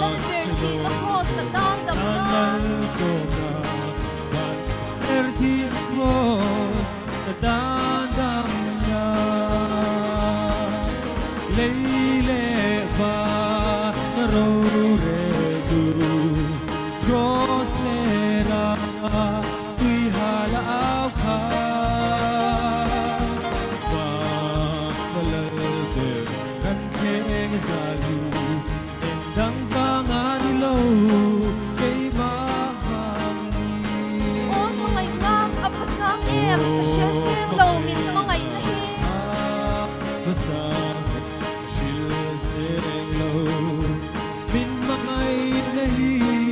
Lalber thihna kraws ka tan damna. Aw hmangaihna a va sang em, ka hrilh seng lo min hmangaihna hi.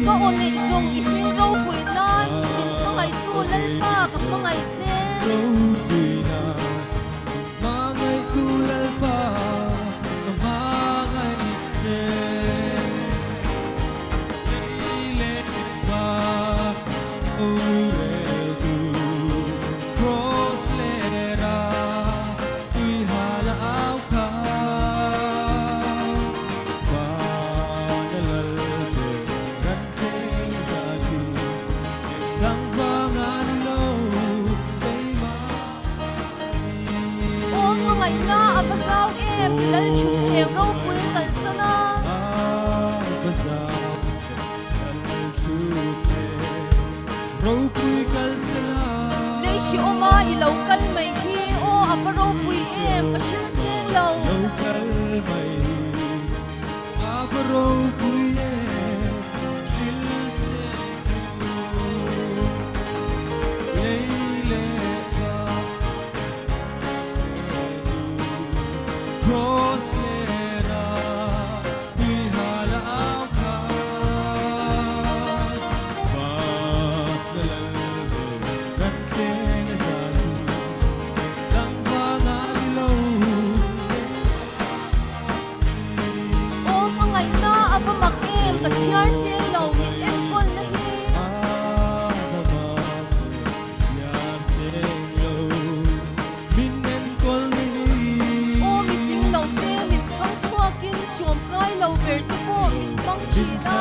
Ka aw neih zawng i hming ropui nan min hmangaihtu Lalpa ka hmangaih che. Aw hmangaihna a va zau em i lal chhut thleng ropui kalsan a. Lei hriawma i lo kal mai hi aw a va ropui em ka hrilh seng lo. Aw hmangaihna a va mak em ka chhiar seng lo min enkawlna hi. Aw mitling lo te min thang chhuakin ṭawmkai lo ber te pawh min hmang ṭhin a.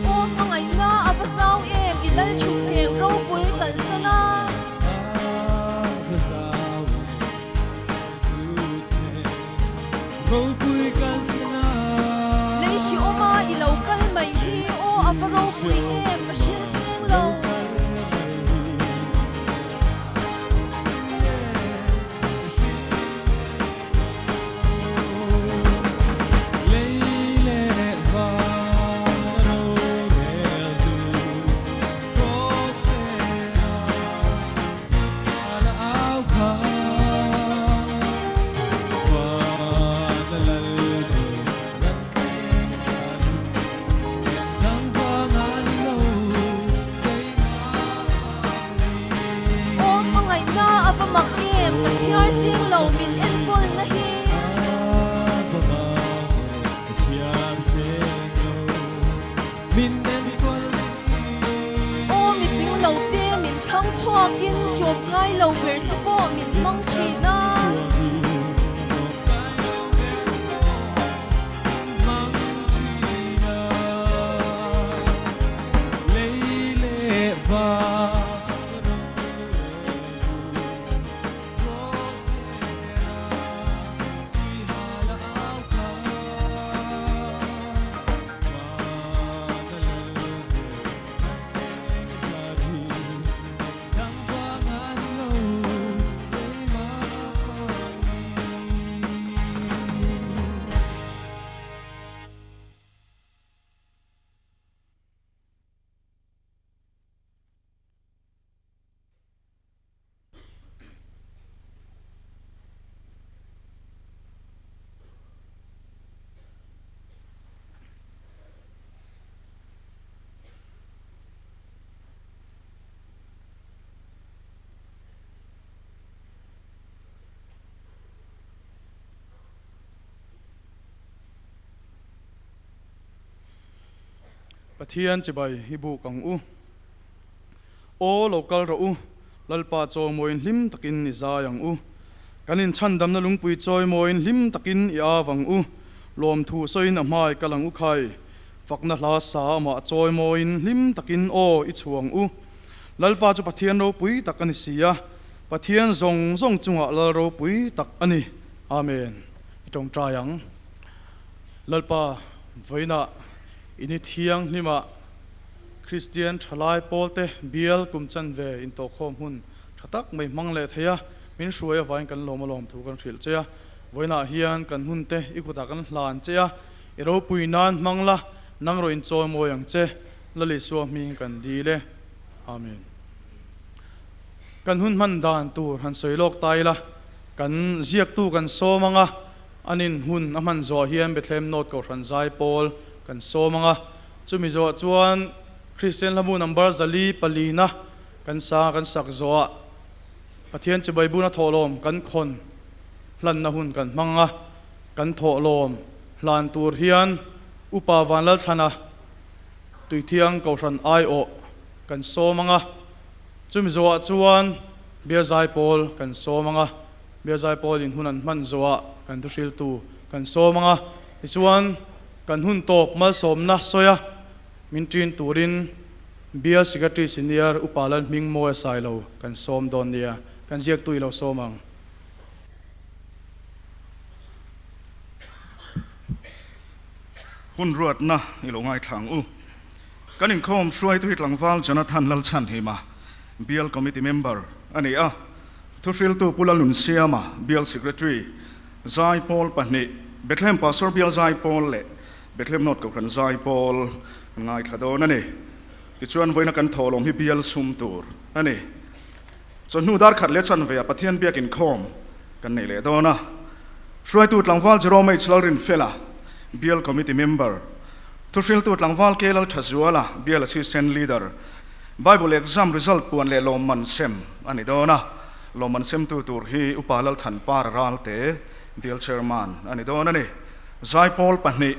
Aw hmangaihna a va zau em i lal chhuk thleng ropui kalsan a. Lei hriawma i lo kal mai hi aw a va ropui em ka hrilh seng lo. Aw hmangaihna a va mak em ka chhiar sing lo min enkawlna hi. Aw mitling lo te min thlang chhuakin ṭawp ngai lo ber te pawh min hmang ṭhin a. Pathian chibai hi buk ang u. Aw lo kal rawh u, Lalpa chawimawiin hlim takin i zai ang u. Kan inchhandamna lungpui chawimawiin hlim takin i av ang u. Lawmthu sawiin a hmai kal ang u khai. Fakna hla sa amah chawimawiin hlim takin aw i chhuah ang u. Lalpa chu Pathian ropui tak a ni si a, Pathian zawng zawng chungah Lal ropui tak a ni. Amen. I tawngtai ang. Lalpa, vawiinah i ni thianghlimah Kristian thalai pawlte bial kum chanve intawhkhawm hun tha tak mai hmang leh thei a, min hruai avangin kan lawm alawm thu kan hrilh che a. Vawiinah hian kan hunte i kutah kan hlan che a, i ropui nan hmang la, nang rawh inchawimawi ang che, Lalisua hming kan dil e. Amen. Kan hun hman dan tur han sawi lawk ta ila, kan ziaktu kan sawm ang a, an in hun a hman zawh hian Bethlehem North Kohhran Zaipawl kan sawm ang a, chumi zawh chuan Kristian Hlamu number 404 na kan sa kan sak zawhah Pathian chibai buna thawhlawm kan khawn hlanna hun kan hmang a, kan thawhlawm hlan tur hian Upa Vanlalthlana Tuithiang Kohhran aiawh kan sawm ang a, chumi zawhah chuan Bial Zaipawl kan sawm ang a, Bial Zaipawl in hun an hman zawhah kan thuhriltu kan sawm ang a, tichuan kan hun tawp malsawmna sawi a min ṭin turin Bial Secretary Senior Upa Lalhmingmawia Sailo kan sawm dawn nia, kan ziaktu i lo sawm ang. Hun ruatna i lo ngaithla ang u. Kan inkhawm hruaitu hi tlangval Jonathan Lalchhanhima, Bial Committee Member a ni a. Thuhriltu Pu Lalnunsiama, Bial Secretary, Zaipawl pahnih, Bethlehem Pastor Bial Zaipawl leh Bethlehem North Kohhran Zaipawl an ngaithla dawn a ni. Tichuan vawiina kan thawhlawm hi bial sum tur a ni. Chawhnu dar khat leh chanve ah Pathian biak inkhawm kan nei leh dawn a. Hruaitu tlangval Jerome H. Lalrinfela, Bial Committee Member, Thuhriltu tlangval K. Lalthazuala, Bial Assistant Leader, Bible Exam Result puan leh lawmman sem a ni dawn a. Lawmman semtu tur hi Upa Lalthanpara Ralte, Bial Chairman a ni dawn a ni. Zaipawl pahnih,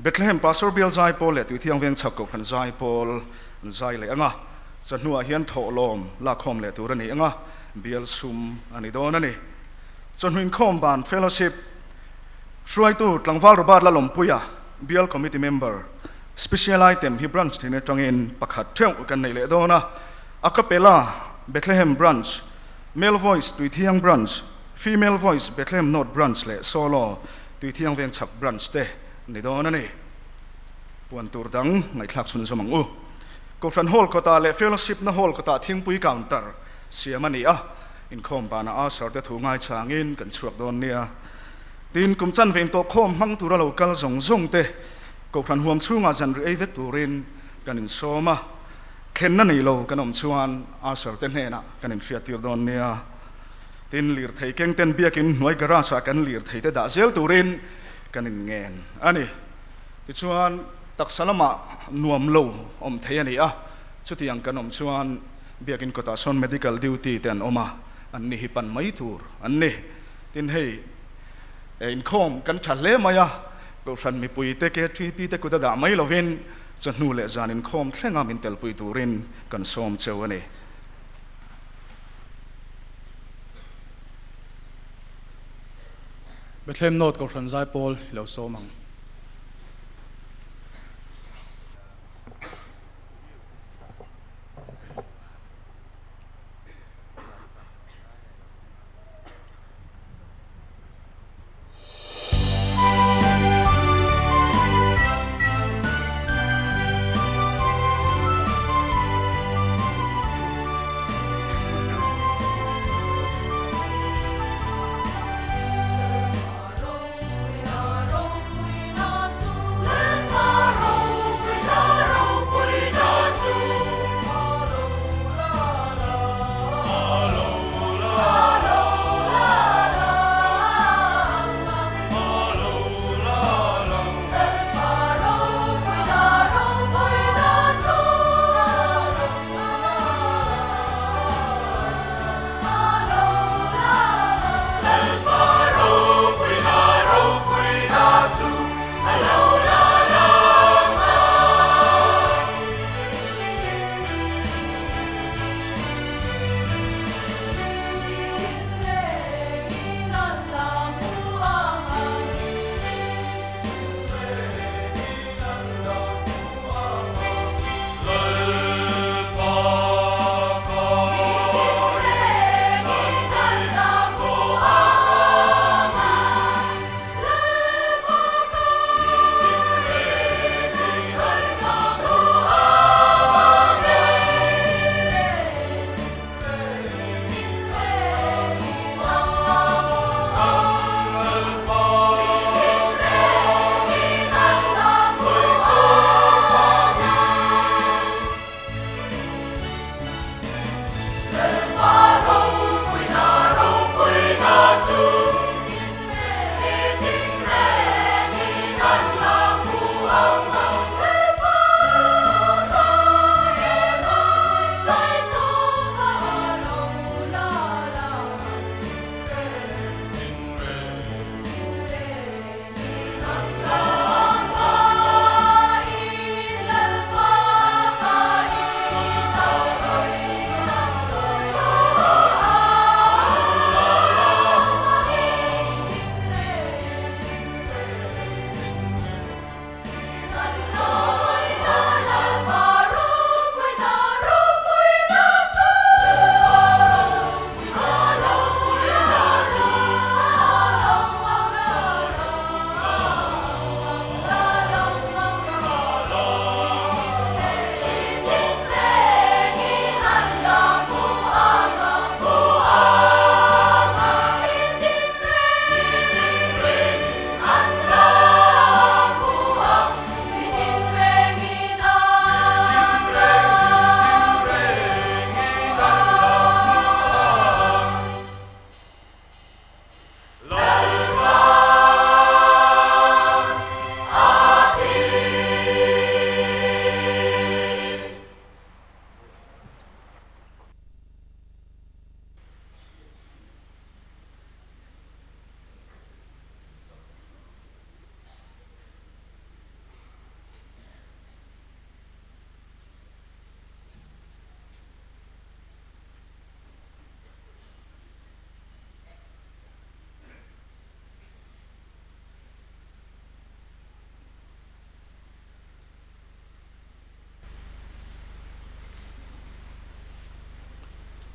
Bethlehem Pastor Bial Zaipawl leh Tuithiang Vengchhak Kohhran Zaipawl an zai leh ang a. Chawhnuah hian thawhlawm lakkhawm leh tur a ni ang a, bial sum a ni dawn a ni. Chawhnu inkhawm ban Fellowship hruaitu Tlangval Robert Lalawmpuia, Bial Committee Member, Special Item hi Branch tin atangin pakhat theuh kan nei leh dawn a, A Capella, Bethlehem Branch, Male Voice, Tuithiang Branch, Female Voice, Bethlehem North Branch leh Solo, Tuithiang Vengchhak Branch te ni dawn a ni. Puan tur dang ngaihthlak chhunzawm ang u. Kohhran Hall kawtah leh Fellowship na Hall kawtah thingpui counter siam a ni a, inkhawm banah Usher te thu ngaichangin kan chhuak dawn nia. Tin, kum chanve intawhkhawm hmang tura lo kal zawng zawng te Kohhran huam chhungah zanri ei vek turin kan insawm a, thlenna nei lo kan awm chuan Usher te hnenah kan inhriattir dawn nia. Tin, lirthei keng ten biakin hnuai garage ah kan lirthei te dah zel turin kan inngen a ni. Tichuan, taksa lamah nuam lo awm thei a ni a, chutiang kan awm chuan biakin kawtah sawn medical duty te an awm a, an ni hi pan mai tur an ni. Tin, hei inkhawm kan tha hle mai a, Kohhran mipui te KTP te kut a dah mai lovin chawhnu leh zan inkhawm thlenga min telpui turin kan sawm cheu a ni. Bethlehem North Kohhran Zaipawl i lo sawm ang.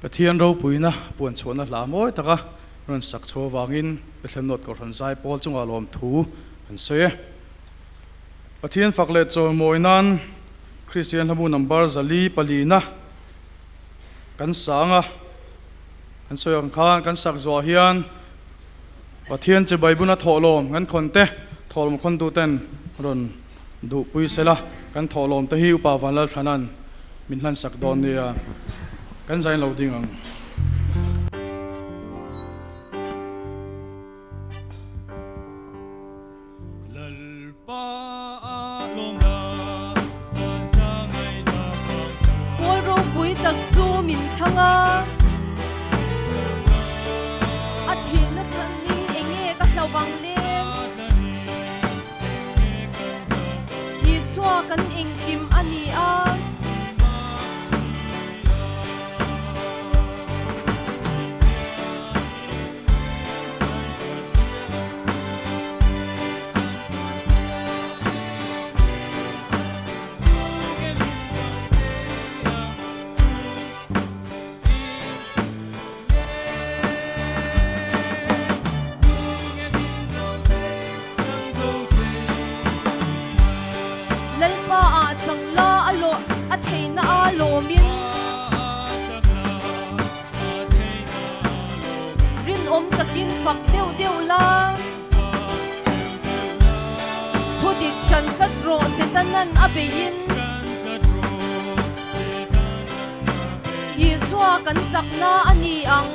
Pathian ropuina puan chhuahna hla mawi taka rawn sak chhuah avangin Bethlehem North Kohhran Zaipawl chungah lawmthu an sawi e. Pathian fak leh chawimawi nan Kristian hlamu number 400 palina kan sang a, kan sawi ang khan kan sak zuah hian Pathian chibai buna thawhlawm kan khawn te, thawhlawm khawntu ten rawn duhpui sela, kan thawhlawm te hi Upa Vanlalthlana'n min hlansak dawn nia, kan zain lo ding ang. Kawl ropui tak chu min thlang a, a thihna thlan ning enge ka hlauh ang le? Isua kan engkim a ni a. Lalpa ah chang la a lawh a theihna a lawmin. Rinawm takin fak deuh deuh la. Thudik chan tlat rawh Setanan a beiin. Isua kan chakna a ni ang.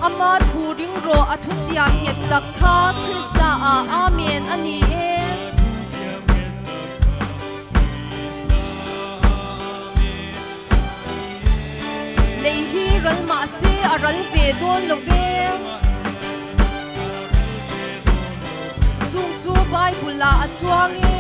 Ama thu ring rawh a thutiam nghet tak kha Krista ah Amen a ni e. Lei hi ral mah se a ral ve dawn lo ve. Chung chu Bible ah a chuang e.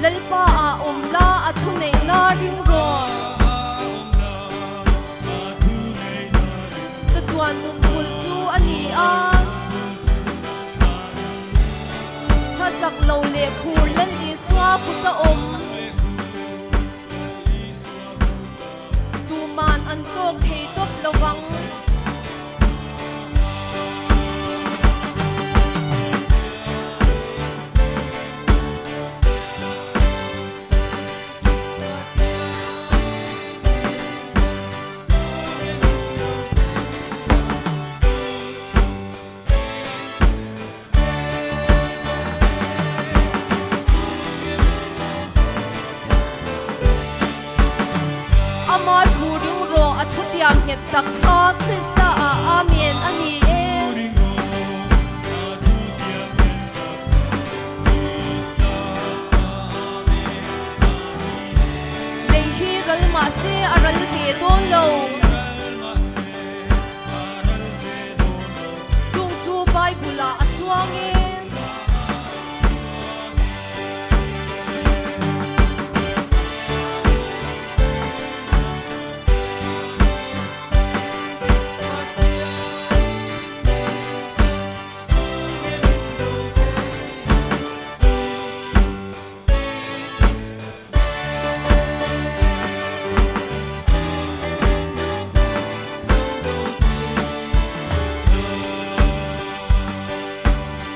Lalpa ah awm la a thuneihna ring rawh. Chatuan nun bul chu a ni a. Tha chak lo leh phur Lal Isua kut a awm. Tuman an tawk thei tawp lo vang. Ama thu ring rawh a thutiam nghet tak kha Krista ah Amen a ni e. Lei hi ral mahse a ral ve dawn lo. Chung chu Bible ah a chuang e.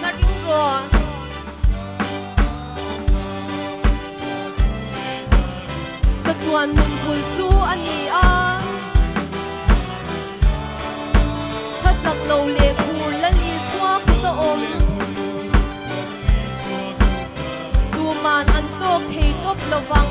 Na ring rawh. Chatuan nun bul chu a ni a. Tha chak lo leh khur Lal Isua. Tuman an tawk thei tawp lo vang.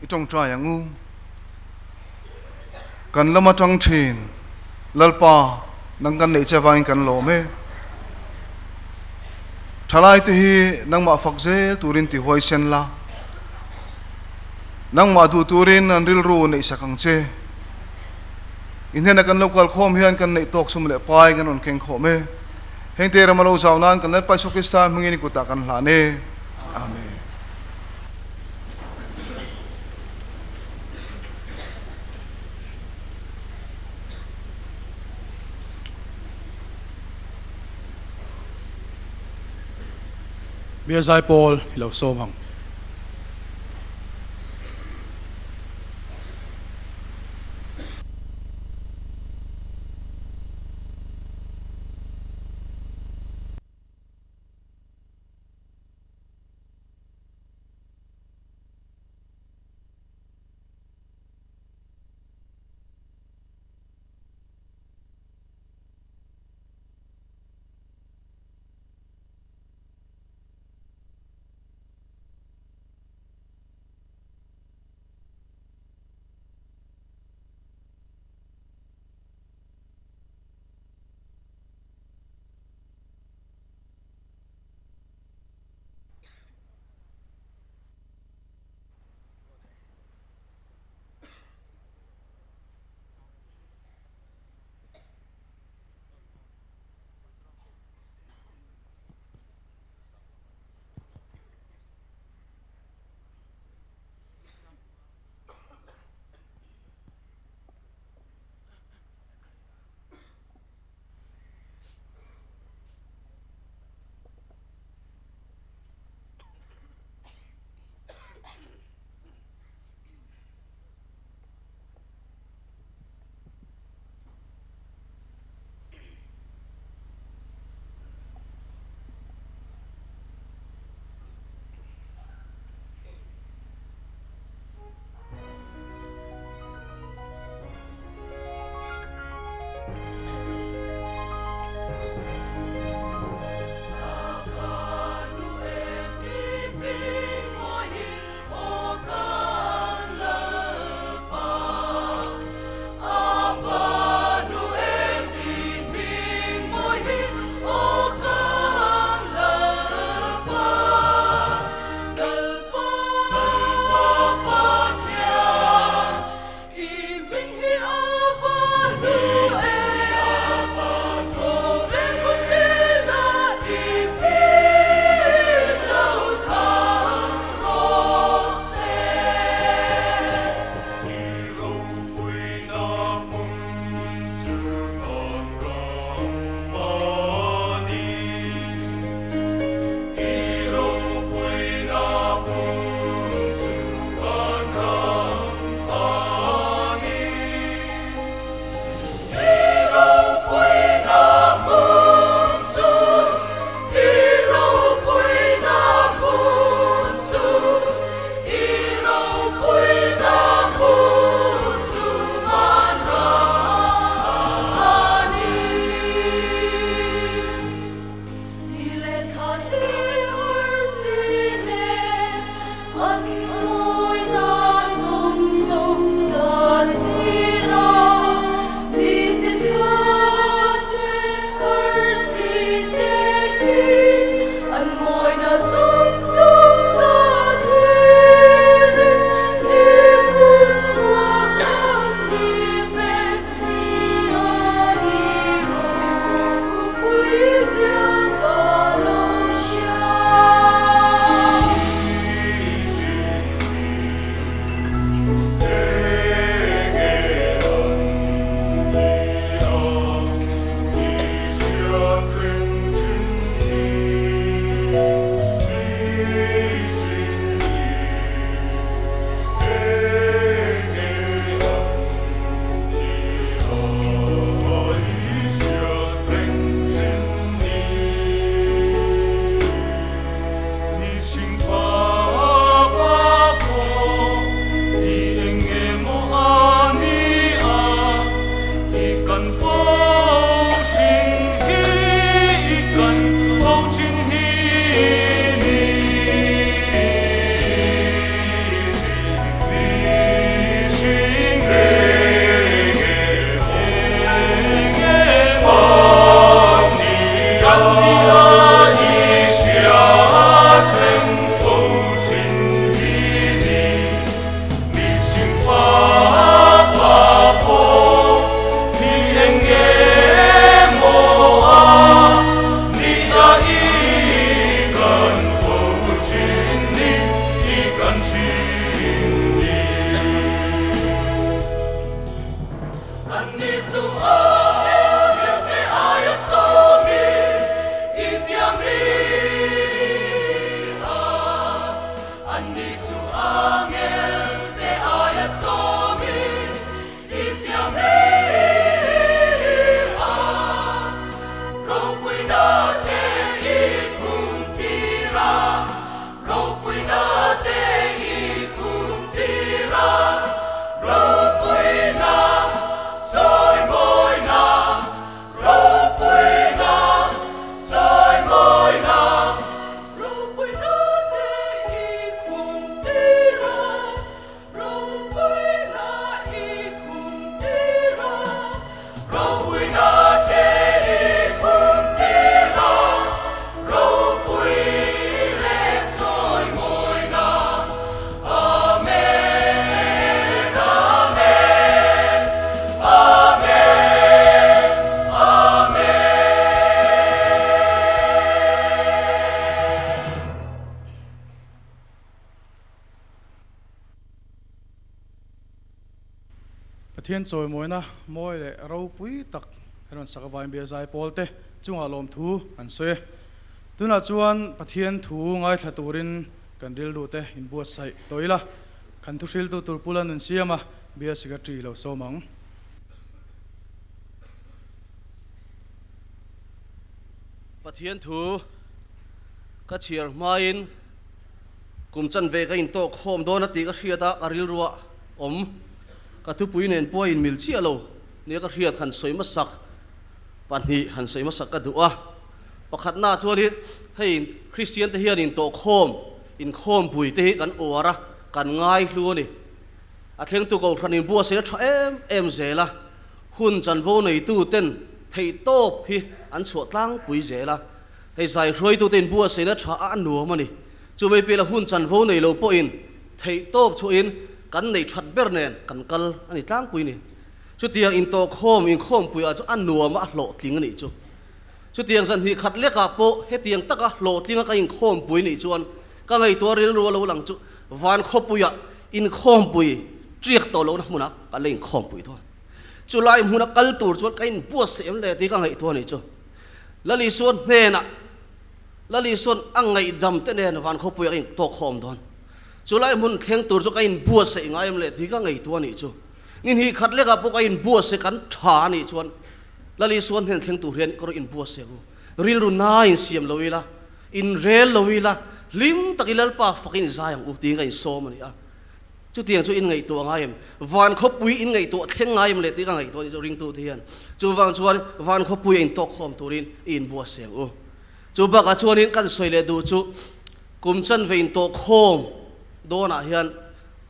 I tawngtai ang u. Kan lama tang thin Lalpa nang kan neih che vangin kan lawm e. Thalai te hi nangmah fak zel turin ti huaisen la. Nangmah duh turin an rilru neih sak ang che. I hnena kan lo kal khawm hian kan neih tawk sum leh pai kan rawn keng khawm e. Heng te ram a lo zau nan kan Lalpa Isua Krista hmingin i kutah kan hlan e. Amen. Bial Zaipawl i lo sawm ang. Pathian chawimawina mawi leh ropui tak an rawn sak avangin Bial Zaipawl te chungah lawmthu an sawi e. Tunah chuan Pathian thu ngaithla turin kan rilru te inbuatsaih tawh ila, kan thuhriltu tur Pu Lalnunsiama Bial Secretary lo sawm ang. Pathian thu ka chhiar hmain kum chanve ka intawk khawm dawn a tih ka hriat a, ka rilruah awm ka thupui nen pawh a inmil chiah lo nia ka hriat han sawi hmasak pahnih han sawi hmasak ka duh a. Pakhatnaah chuanin hei Kristian te hian intawh khawm inkhawmpui te hi kan uar a, kan ngai hlu a ni. A thlengtu Kohhran inbuatsaih a tha em em zel a. Hun chanvo neitu ten theihtawp hi an chhuah tlangpui zel a, hei zai hruaitute inbuatsaihna tha a nuam a ni. Chumai piahla hun chanvo nei lo pawhin theihtawp chhuahin kan neih that ber nen kan kal a ni tlangpui ni. Chutiang intawhkhawm inkhawmpuiah chu a nuam a, a hlawhtling a nih chu. Chutiang zan hnih khat lekah pawh hetiang taka hlawhtlinga ka inkhawmpui nih chuan ka ngaihtuah rilru a lo lang chu van khawpuiah inkhawmpui ṭiak tawh lohna hmunah ka la inkhawmpui dawn. Chu lai hmuna kal tur chuan ka inbuatsaih em le tih ka ngaihtuah a nih chu. Lal Isuan hnenah, Lal Isuan a ngaihdam te nen van khawpuiah ka intawk khawm dawn. Chu lai hmun thleng tur chu ka inbuatsaih ngai em le tih ka ngaihtuah a nih chu. Ni hnih khat lekah pawh ka inbuatsaih kan tha a nih chuan Lal Isuan hnen thleng tur hian ka rawn inbuatsaih ang u. Rilru na insiam lo ila, inrel lo ila, hlim takin Lalpa fakin inzai ang u tiin ka insawm a ni a. Chutiang chu in ngaihtuah ngai em? Van khawpui in ngaihtuah thleng ngai em leh tih ka ngaihtuah ni chu ringtu te hian. Chuvang chuan van khawpui a intawk khawm turin i inbuat seng u. Chu bakah chuanin kan sawi leh duh chu kum chanve intawh khawm dawnah hian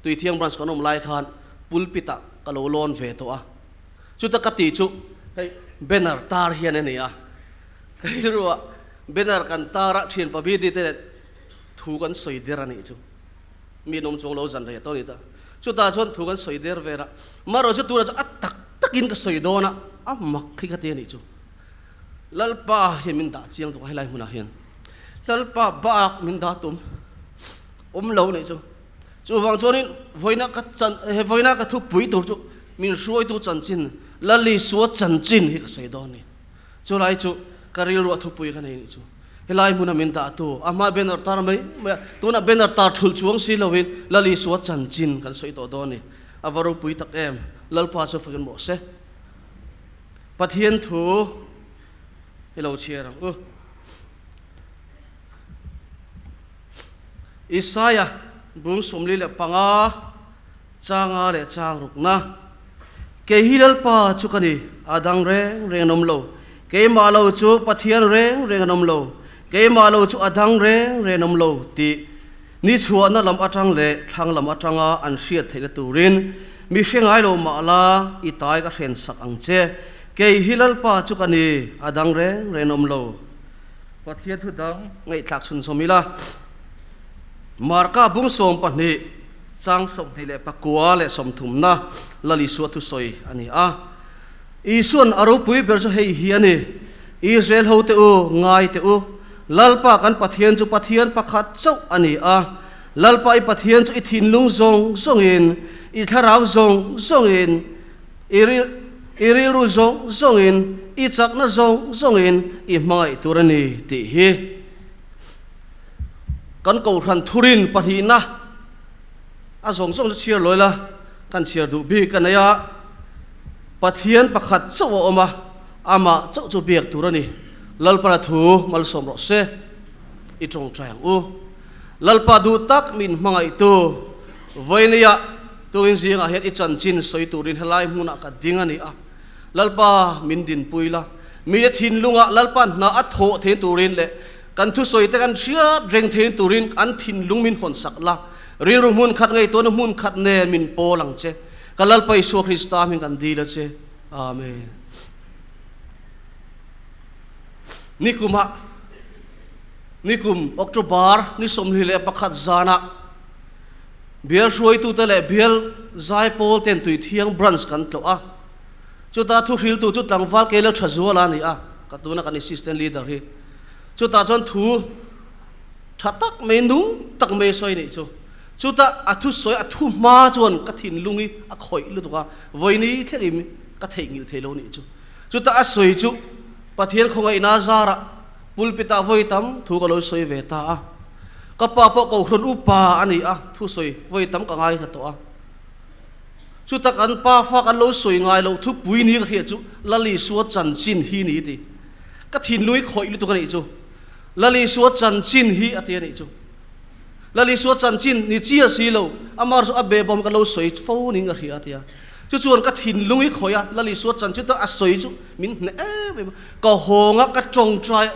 Tuithiang Branch kan awm lai khan pulpit ah ka lo lawn ve tawh a. Chuta ka tih chu hei banner tar hian a ni a. Ka rilruah banner kan tar a thian pabidi te thu kan sawi der a nih chu. Mi an awm chuang lo zan rei a to ni ta. Chutah chuan thu kan sawi der vel a, marawh chu tunah chuan a tak takin ka sawi dawn a, a mak khi ka ti a nih chu. Lalpa hian min dah chiang tuk a helai hmunah hian. Lalpa bak min dah tum awm lo nih chu. Chuvang chuanin vawiina ka chan he vawiina ka thupui tur chu min hruaitu chanchin Lalisua chanchin hi ka sawi dawn a ni. Chulai chu ka rilruah thupui ka nei nih chu. Helai hmuna min dahtu a hma banner tar mai mai a, tunah banner tar thulh chuang si lovin Lal Isua chanchin kan sawi tawh dawn a ni. A va ropui tak em! Lalpa chu fakin mawh se. Pathian thu i lo chhiar ang u. Isaia bung 45 changa leh chang rukna. Kei hi Lalpa chu ka ni, a dang reng reng an awm lo. Keimah lo chu Pathian reng reng an awm lo, keimah lo chu a dang reng reng an awm lo tih ni chhuahna lam atang leh thlang lam atanga an hriat theihna turin mi hre ngai lo mah la i tai ka hren sak ang che. Kei hi Lalpa chu ka ni, a dang reng reng an awm lo. Pathian thu dang ngaihthlak chhunzawm ila, Marka bung 12. Chang 29 na Lal Isua thusawi a ni a. Isua'n a ropui ber chu hei hi a ni, Israel hote u, ngai teh u, Lalpa kan Pathian chu Pathian pakhat chauh a ni a. Lalpa i Pathian chu i thinlung zawng zawngin, i thlarau zawng zawngin, i i rilru zawng zawngin, i chakna zawng zawngin i hmangaih tur a ni tih hi. Kan kohhran thurin pahnihna a zawng zawng chu chhiar lawi la, kan chhiar duh bik a nei a, Pathian pakhat chauh a awm a, amah chauh chu biak tur a ni. Lalpana thu malsawm rawh se, i tawngtai ang u. Lalpa duh tak min hmangaihtu, vawinia tuin zingah hian i chanchin sawi turin helai hmunah ka ding a ni a, Lalpa min dinpui la, mite thinlungah Lalpa hna a thawh theih turin leh Kan thusawi te kan hriat reng thein turin an thinlung min hawn sak la, rilru hmun khat ngaihtuahna hmun khat nen min pawl ang che. Ka Lalpa Isua Krista hming kan dil a che. Amen. Nikumah, nikum October ni 21 zanah Bial hruaitute leh Bial Zaipawl ten Tuithiang Branch kan tlawh a. Chuta thuhriltu chu tlangval Keilal Thazuala a ni a, ka tuna kan Assistant Leader hi. Chutah chuan thu tha tak mai, nung tak mai sawi nih chu. Chutah a thusawi a thu hma chuan ka thinlung hi a khawih lutuk a, vawiini thlengin ka theihnghilh thei lo nih chu. Chutah a sawi chu Pathian khawngaihna zarah pulpit-ah vawi tam thu ka lo sawi ve ta a. Ka pa pawh Kohhran upa a ni a, thusawi vawi tam ka ngaithla tawh a. Chutah kan pa fa kan lo sawi ngai loh thupui ni ka hriat chu Lal Isua chanchin hi ni ti. Ka thinlung hi khawih lutuk a nih chu. Lal Isua chanchin hi a ti a nih chu. Lal Isua chanchin ni chiah si lo, amah chu a behbawm ka lo sawi fo ning ka hria a ti a. Chu chuan ka thinlung hi khawih a, Lal Isua chanchin chu a sawi chu min hneh em em a. Ka hawng a, ka tawngtai a,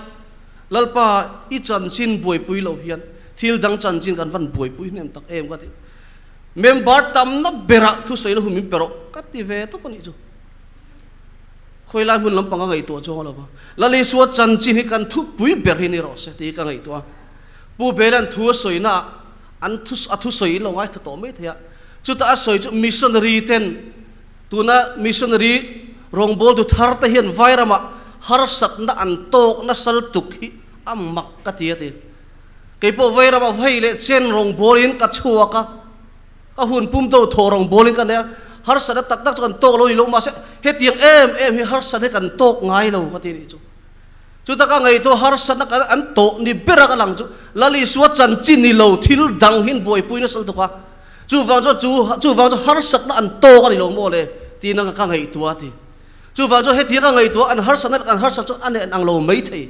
Lalpa i chanchin buaipui lo hian thil dang chanchin kan van buaipui hnem tak em ka ti. Member tamna berah thusawi na hun min pe rawh ka ti ve tawp a nih chu. Khawilai hmun lampang ka ngaihtuah chuang a lo va. Lal Isua chanchin hi kan thupui ber hi ni rawh se tih hi ka ngaihtuah a. Pu Bela'n thu a sawi naah an thu a thusawi in lo ngaithla tawh mai thei a. Chutah a sawi chu missionary ten tuna missionary rawngbawltu thar te hian vairamah harsatna an tawk nasal tuk hi a mak ka ti a ti. Kei pawh vairamah vei leh chen rawngbawlin ka chhuak a, ka hun pum do thaw rawngbawlin ka nei a, harsatna tak tak chu kan tawk lo ni lo mahse hetiang em em hi harsatna hi kan tawk ngai lo ka ti a nih chu. Chuta ka ngaihtuah harsatna kan an tawh ni bera ka lang chu Lal Isua chanchin ni lo thil dang hian buaipui nasa lutuk a, chuvang chuan chu chuvang chu harsatna an tawk a ni lo maw le tiin ka ngaihtuah a ti. Chuvang chuan hetiang ka ngaihtuah an harsatna leh kan harsat chu a nen ang lo mai thei.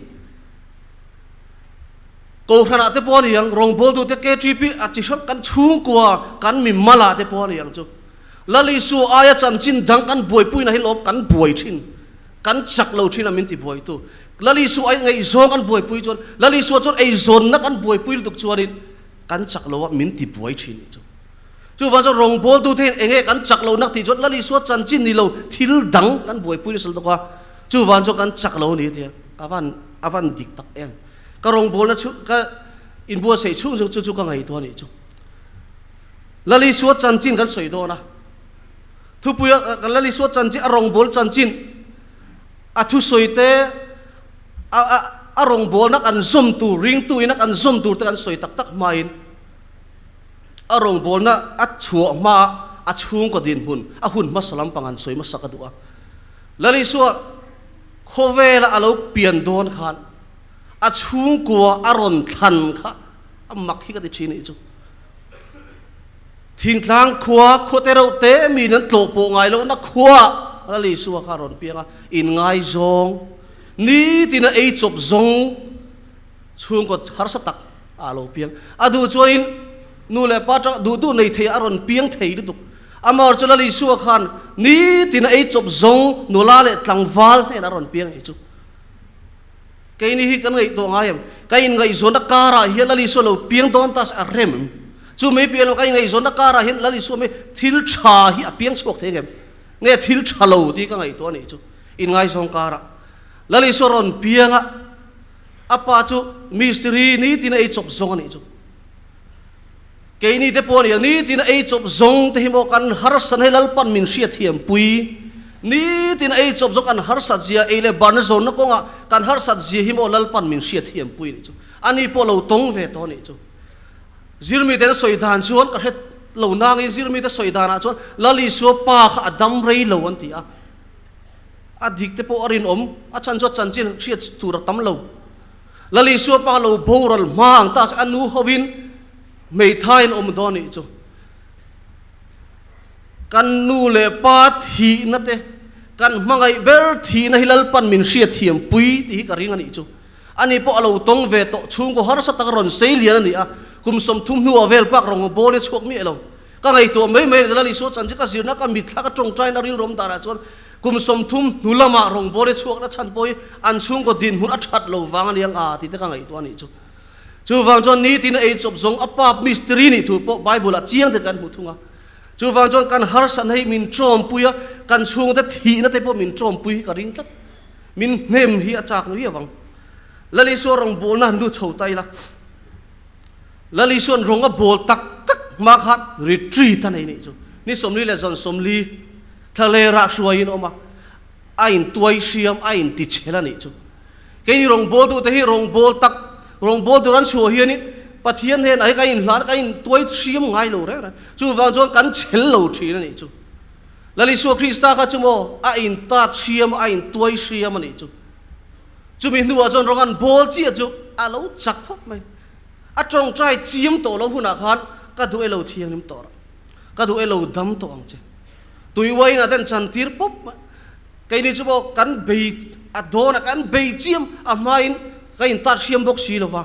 Kohhranah te pawh a ni ang, rawngbawltute KTP a chi hrang kan chhungkua kan mi malah te pawh a ni ang chu. Lal Isua aia chanchin dang kan buaipuina hi lawm kan buai thin. Kan chak lo thin a min ti buaitu. Lal Isua ai ngaihzawng kan buaipui chuan Lal Isua chuan eizawnna kan buaipui lutuk chuanin kan chak lo a min ti buai thin nih chu. Chuvang chuan rawngbawltu te hian enge kan chak lo nak tih chuan Lal Isua chanchin ni lo thil dang kan buaipui nasa lutuk a, chuvang chuan kan chak lo a ni tia ka van a van dik tak em. Ka rawngbawlna chu ka inbuatsaih chhung chu chu ka ngaihtuah a nih chu. Lal Isua chanchin kan sawi dawn a. Thupui a kan Lal Isua chanchin a rawngbâwl chanchin a thusawi te a a a rawngbâwlna kan zawm tûr ringtu ina kan zawm tûr te kan sawi tak tak hmain a rawngbâwlna a chhuah hmaa a chhungkaw dinhmun a hun hmasa lampang an sawi hmasa ka duh a. Lal Isua khawvela a lo pian dâwn khân a chhungkua a rawn thlan kha a mak hi ka ti ṭhin a nih chu. Thingtlang khua, khuate reuh te miin an tlawh pawh ngai lohna khuaah Lal Isua kha a rawn piang a, inngaizawng, nitin a ei chawp zawng chhungkaw harsa tak ah a lo piang. A duh chuanin nu leh pa tang duh duh nei thei a rawn piang thei lutuk. Amaherawhchu Lal Isua khan nitin a ei chawp zawng nula leh tlangval hnenah a rawn piang ei chu. Keini hi kan ngaihtuah ngai em? Ka inngaihzawnna karah hian Lal Isua lo piang dawn ta se a rem em? Chu mai pian lo ka inngaihzawnna karah hian Lal Isua mai thil tha hi a piang chhuak thei em? Nge thil tha lo tih ka ngaihtuah a nih chu inngaizawng karah Lal Isua rawn piang a, a pa chu mistiri nitin a ei chawp zawng a nih chu. Keini te pawh nia nitin a ei chawp zawng te hi maw kan harsat hei Lalpan min hriatthiam pui. Nitin a ei chawp zawng kan harsat zia ei leh barna zawnna kawngah kan harsat zia hi maw Lalpan min hriatthiam pui nih chu. Ani pawh lo tawng ve tawh nih chu. Zirmite an sawi dan chuan ka hre lo nangin zirmite sawi danah chuan Lal Isua pa kha a dam rei lo an ti a. A dik te pawh a rinawm, a chhan chu a chanchin hriat tur a tam lo. Lal Isua pa lo boral hma ang ta se a nu hovin hmeithai an awm dawn nih chu. Kan nu leh pa thihna te, kan hmangaih ber thihna hi Lalpan min hriatthiam pui tih hi ka ring a nih chu. Ani pawh a lo tawng ve tawh chhungkaw harsa tak rawn sei lian a ni a, kum 30 hnuah vel pak rawn bawl i chhuak miah lo. Ka ngaihtuah mai mai Lal Isua chanchin ka zirna ka mitthla ka tawngtaina rilru awm danah chuan Kum 30 hnu lamah rawngbawle chhuakna chhan pawh hi an chhungkaw dinhmun a that lo vang a ni ang a tih te ka ngaihtuah a nih chu. Chuvang chuan nitin a ei chawp zawng a pap mistiri nih thu pawh Bible ah chiang te kan hmu thung a. Chuvang chuan kan harsatna hi min tawmpui a, kan chhungte thihna te pawh min tawmpui hi ka ring tlat. Min hnem hi a chak ngei avang. Lal Isua rawngbawlna han lut chho ta ila. Lal Isua'n rawng a bawl tak tak hma khan retreat a nei nih chu. Ni 40 leh zan 40. Thla rah hruaiin awm a, a intuai hriam, a intichhel a nih chu. Keini rawngbawltute hi rawngbâwl tak, rawngbâwl tur an chhuah hianin Pathian hnenah hi kan inhlan a, kan intuai hriam ngai lo reng reng. Chuvang chuan kan chhel lo thin a nih chu. Lal Isua Krista kha chu maw a intat hriam a, a intuai hriam a nih chu. Chumi hnuah chuan rawng an bawl chiah chu a lo chak phawt mai. A tawngtai chiam tawh lo hunah khan ka duh e lo thianghlim tawh rah. Ka duh e lo dam tawh ang che. Tui uainah ten chantir pawp mai. Keini chu maw kan bei a dawn a, kan bei chiam a hmain ka intat hriam bawk si lo va.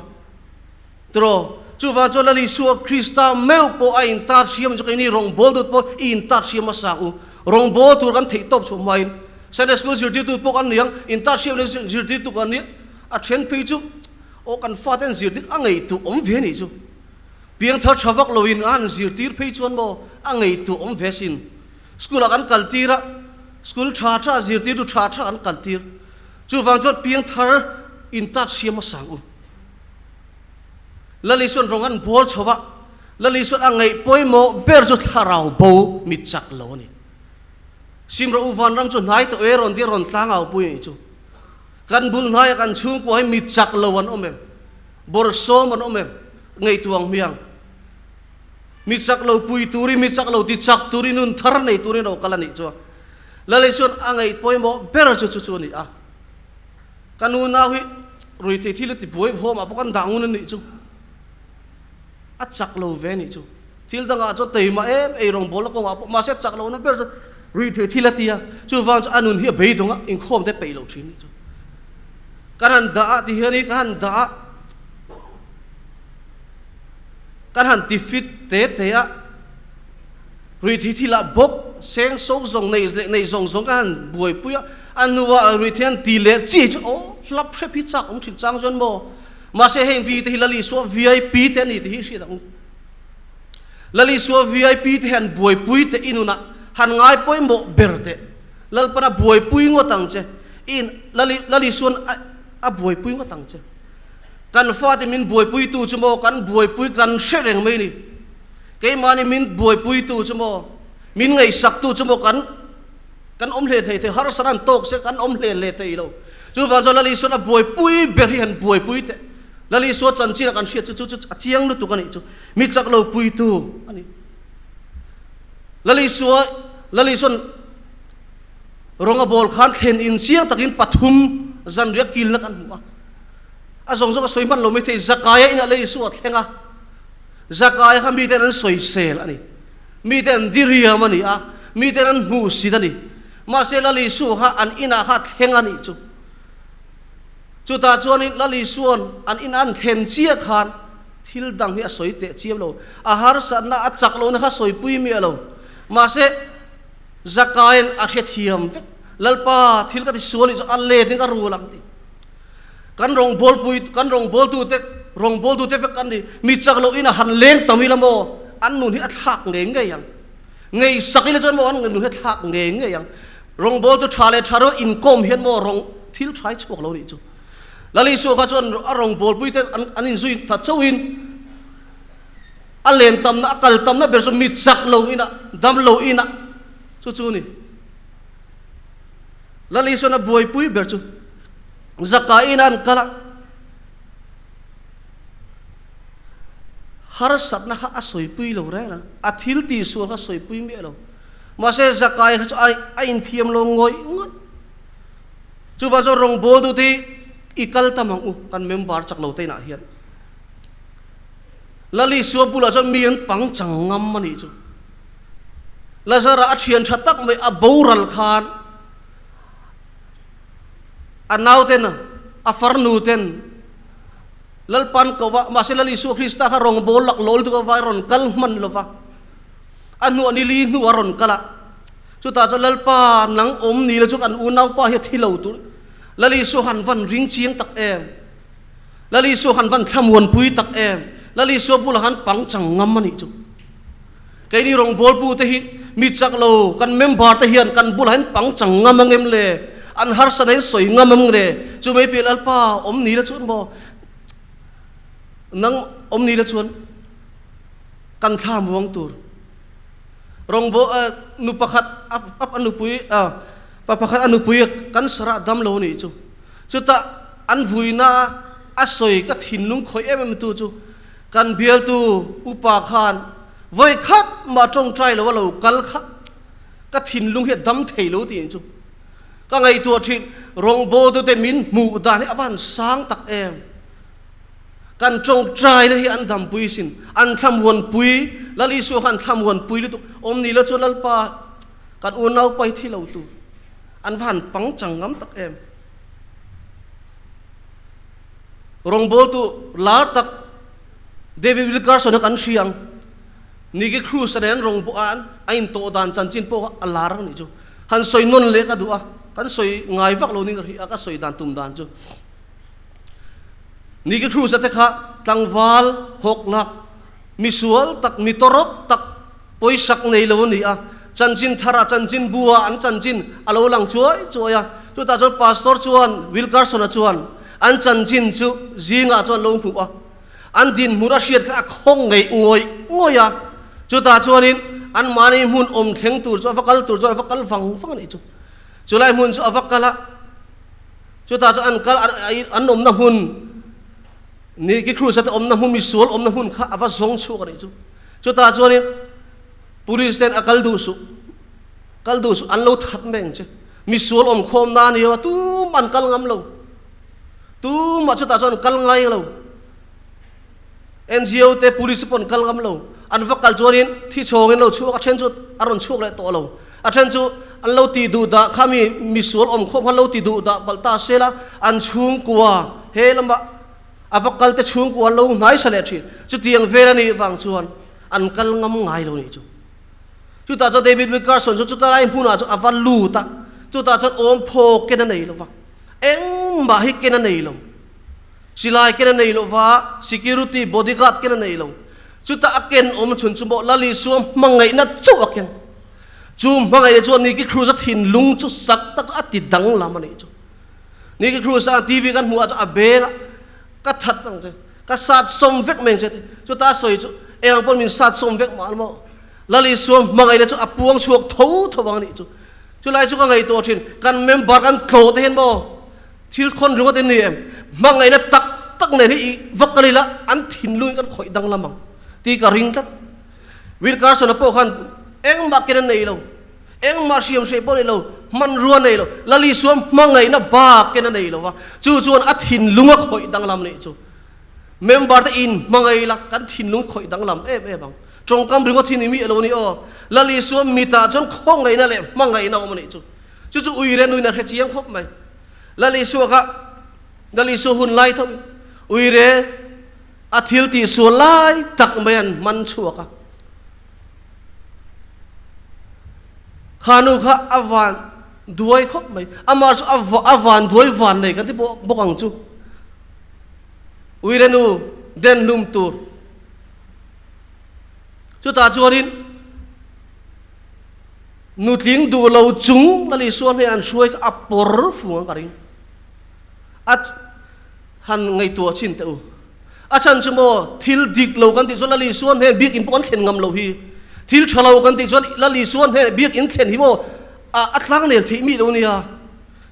Tiraw, chuvang chuan Lal Isua Krista meuh pawh a intat hriam chu keini rawngbâwl tut pawh i intat hriam hmasa ang u. Rawngbâwl tur kan theih tawp chhuah hmain Sunday School zirtirtu pawh kan ni ang, intat hriam leh zirtirtu kan ni. A then phei chu aw kan fate an zirtir a ngaihtuah awm ve nih chu. Piangthar tha vak loin a han zirtir phei chuan maw a ngaihtuah awm ve sin. School ah kan kaltir a, school tha tha zirtirtu tha tha kan kaltir. Chuvang chuan piangthar intat hriam hmasa ang u. Lal Isuan rawng an bawl chho a, Lal Isuan a ngaih pawimawh ber chu thlarau bo mi chak lo a ni. Sim rawh u vanram chu hnai tawh e rawn ti a rawn tlang au pui a nih chu. Kan bul hnaia kan chhungkua hi mi chak lo an awm em? Bawrhsawm an awm em? Ngaihtuah ang hmiang. Mi chak lo pui turin, mi chak lo ti chak turin, nun thar nei turin ro kal a nih chuan Lal Isuan a ngaih pawimawh ber chu chu chu a ni a. Ka nu nau hi ruithei thil a ti buai vawm ah pawh kan dah ngun a nih chu. A chak lo ve a nih chu. Thil dangah chuan teima em ei rawngbawlna kawngah pawh mahse a chak lohna ber chu ruithei thil a ti a. Chuvang chu a nun hi a beidawng a, inkhawm te peih lo thin a nih chu. Kan han dah a ti hianin ka han dah a, kan han ti fit te te a, ruithei thil ah bawk seng so zawng nei leh nei zawng zawng kan han buaipui a, a hnuah ruithei an ti leh chi chu aw hlap hrep hi chak awm thin chang chuan maw mahse heng bite hi Lal Isua VIP te a ni tih hi hriat ang u. Lal Isua VIP te hian buaipui teh i nunah han ngai pawimawh ber teh Lalpana buaipui ngawt ang che i Lal Isuan a buaipui ngawt ang che. Kan fate min buaipuitu chu maw kan buaipui kan hre reng mai ni. Keimahni min buaipuitu chu maw min ngaihsaktu chu maw kan kan awm hle thei thei harsat an tawk se kan awm hle hle thei lo. Chuvang chuan Lal Isuan a buaipui ber hi han buaipui teh. Lal Isua chanchin a kan hriat chu chu chu a chiang lutuk a nih chu. Mi chak lo puitu a ni. Lal Isua Lal Isuan rawng a bawl khan thlen in chiang takin pathum zanriah kilna kan hmu a. A zawng zawng a sawi hman lo mai thei, Zakaia inah lei Isua a thleng a, Zakaia kha miten an sawisel a ni, miten an diriam a ni a, miten an hmuhsit a ni. Mahse Lal Isua kha an inah kha a thleng a nih chu. Chutah chuanin Lal Isua'n an ina an thlen chiah khan thil dang hi a sawi teh chiam lo, a harsatna, a chak lohna kha sawipui miah lo. Mahse Zakaia'n a hrethiam vek, Lalpa, thil ka ti sual nih chu a let in ka rul ang ti. Kan rawngbawlpui, kan rawngbawltute, rawngbawltute vek an ni. Mi chak loh in a han leng tam ila maw, an nun hi a thlak ngei ngei ang. Ngei sak ila chuan maw an nun hi a thlak ngei ngei ang. Rawngbawltu tha leh tha rual inkawm hian maw rawng thil tha hi chhuak lo nih chu. Lal Isua kha chuan a rawngbawlpuite an an inzui ta chauhin a len tamna, a kal tamna ber chu mi chak lo ina, dam lo ina chu chu a ni. Lal Isuan a buaipui ber chu Zakain a an kal a, harsatna kha a sawipui lo reng a, a thil tihsual kha a sawipui miah lo. Mahse Zakai kha chu a inthiam lo ngawih ngawih. Chuvang chuan rawngbawltu te hi i kal tam ang u, kan member chak lo te inah hian. Lal Isua bulah chuan mi an pang chang ngam a nih chu. Lazara a thian tha tak mai a boral khan a nauten a farnu ten Lalpan ko va, mahse Lal Isua Krista kha rawngbâwl lak lawl tuk a vai rawn kal hman lo va, a hnuah ni li hnu a rawn kal a, chutah chuan Lalpa nang awm ni la chu kan unaupa hi a thi lo tur, Lal Isua han van ring chiang tak em, Lal Isua han van thlamuanpui tak em, Lal Isua bulah han pangchang ngam a nih chu. Keini rawngbawlpu te hi mi chak lo kan member te hian kan bulah hian pangchang ngam ang em le? An harsa na hian sawi ngam ang le? Chu mai piah Lalpa awm ni la chuan maw nang awm ni la chuan kan thla muang tur rawngbawlh nu pakhat a nupui pa pakhat a nupui kan sarah dam lo nih chu chutah an vuina a sawi ka thinlung khawih em em tu chu. Kan bialtu upa khan vawi khat mah tawngtai lo a lo kal kha ka thinlung hi a dam thei lo tiin chu ka ngaihtuah thin. Rawngbawltute min hmuh dan hi a van sang tak em. Kan tawngtai na hi an dampui sin, an thlamuanpui, Lal Isua kha an thlamuanpui lutuk. Awm ni lo chuan Lalpa kan unaupa hi thi lo tur an va han pangchang ngam tak em. Rawngbawltu lar tak David Wilkerson-a kan hria ang. Nicky Cruz-a nen an rawngbawh a, a intawh dan chanchin pawh kha a lar ang nih chu. Han sawi nawn leh ka duh a, kan sawi ngai vak lo ning ka hria a, ka sawi dan tum dan chu. Nicky Cruz-a te kha tlangval hawklak, misual tak, mi tawrawt tak, pawisak nei lo a ni a. Chanchin thar ah, chanchin bu ah an chanchin a lo lang chuai chuai a. Chutah chuan Pastor chuan, Wilkerson-a chuan an chanchin chu zingah chuan lo hmuh a. An dinhmun a hriat kha a khawng ngeih ngawih ngawih a. Chutah chuanin anmahni hmun awm thleng tur chu a va kal tur chuan a va kal vang vang a nih chu. Chulai hmun chu a va kal a. Chutah chuan an kal an awmna hmun ni ki Krus-a te awmna hmun misual awmna hmun kha a va zawng chhuak a nih chu. Chutah chuanin police ten a kal duh suh, kal duh suh an lo that mai ang che. Misual awm khawm na a ni a, tumah an kal ngam lo. Tumah chutah chuan an kal ngai lo. NGO te police pawh an kal ngam lo. An va kal chuanin thi chhawngin lo chhuak a, then chu a rawn chhuak leh tawh lo. A then chu an lo ti duh dah kha mi misual awm khawm khan lo ti duh dah palh ta sela an chhungkua he lama a va kal te chhungkua an lo hnai sa leh thin. Chutiang vel a nih vang chuan an kal ngam ngai lo nih chu. Chutah chuan David Wilkerson chu chuta lai hmunah chuan a va lut a, chutah chuan awm phawk ken a nei lo va, engmah hi ken a nei lo. Silai ken a nei lo va, security bodyguard ken a nei lo. Chutah a ken awm chhun chu maw Lal Isua hmangaihna chauh a ken. Chu hmangaihna chuan Nicky Cruz-a thinlung chu sak tak chu a ti danglam a nih chu. Nicky Cruz-a TV kan hmuh ah chuan a beng a, ka that ang che, ka sat sawm vek mai ang che ti. Chutah a sawi chu eng ang pawn min sat sawm vek mah maw. Lal Isua hmangaihna chu a puang chhuak tho tho ang a nih chu. Chulai chu ka ngaihtuah thin, kan member kan tlawh te hian maw Thil khawn ringawt in ni em? Hmangaihna tak tak nen hi i va kal ila an thinlung in kan khawih danglam ang tih ka ring tlat. Will Carson-a pawh khan engmah ken a nei lo, engmah hriam hreh pawh a nei lo, hmanrua a nei lo, Lal Isua hmangaihna bak ken a nei lo va, chu chuan a thinlung a khawih danglam nih chu. Member te in hmangaih ila kan thinlung khawih danglam em em ang. Tawngkam ringawt hi ni miah lo a ni aw. Lal Isua mitah chuan khawngaihna leh hmangaihna a awm a nih chu. Chu chu uire nuin a hre chiang khawp mai. Lal Isua kha Lal Isua hun lai tho in uire a thil tih sual lai tak mai an hman chhuak a. Kha nu kha a van duai khawp mai. Amah chu a van duai van nei kan ti bawk ang chu. Uire nu den hlum tur. Chutah chuanin Nutling duh lo chung Lal Isua hnen an hruai kha a pawr fu ang ka ring. A han ngaihtuah chin teh u. A chhan chu maw thil dik lo kan tih chuan Lal Isua hnen bik in pawh an thlen ngam lo hi. Thil tha lo kan tih chuan Lal Isua hnen bik in thlen hi maw a tlang nel theih mi lo nia.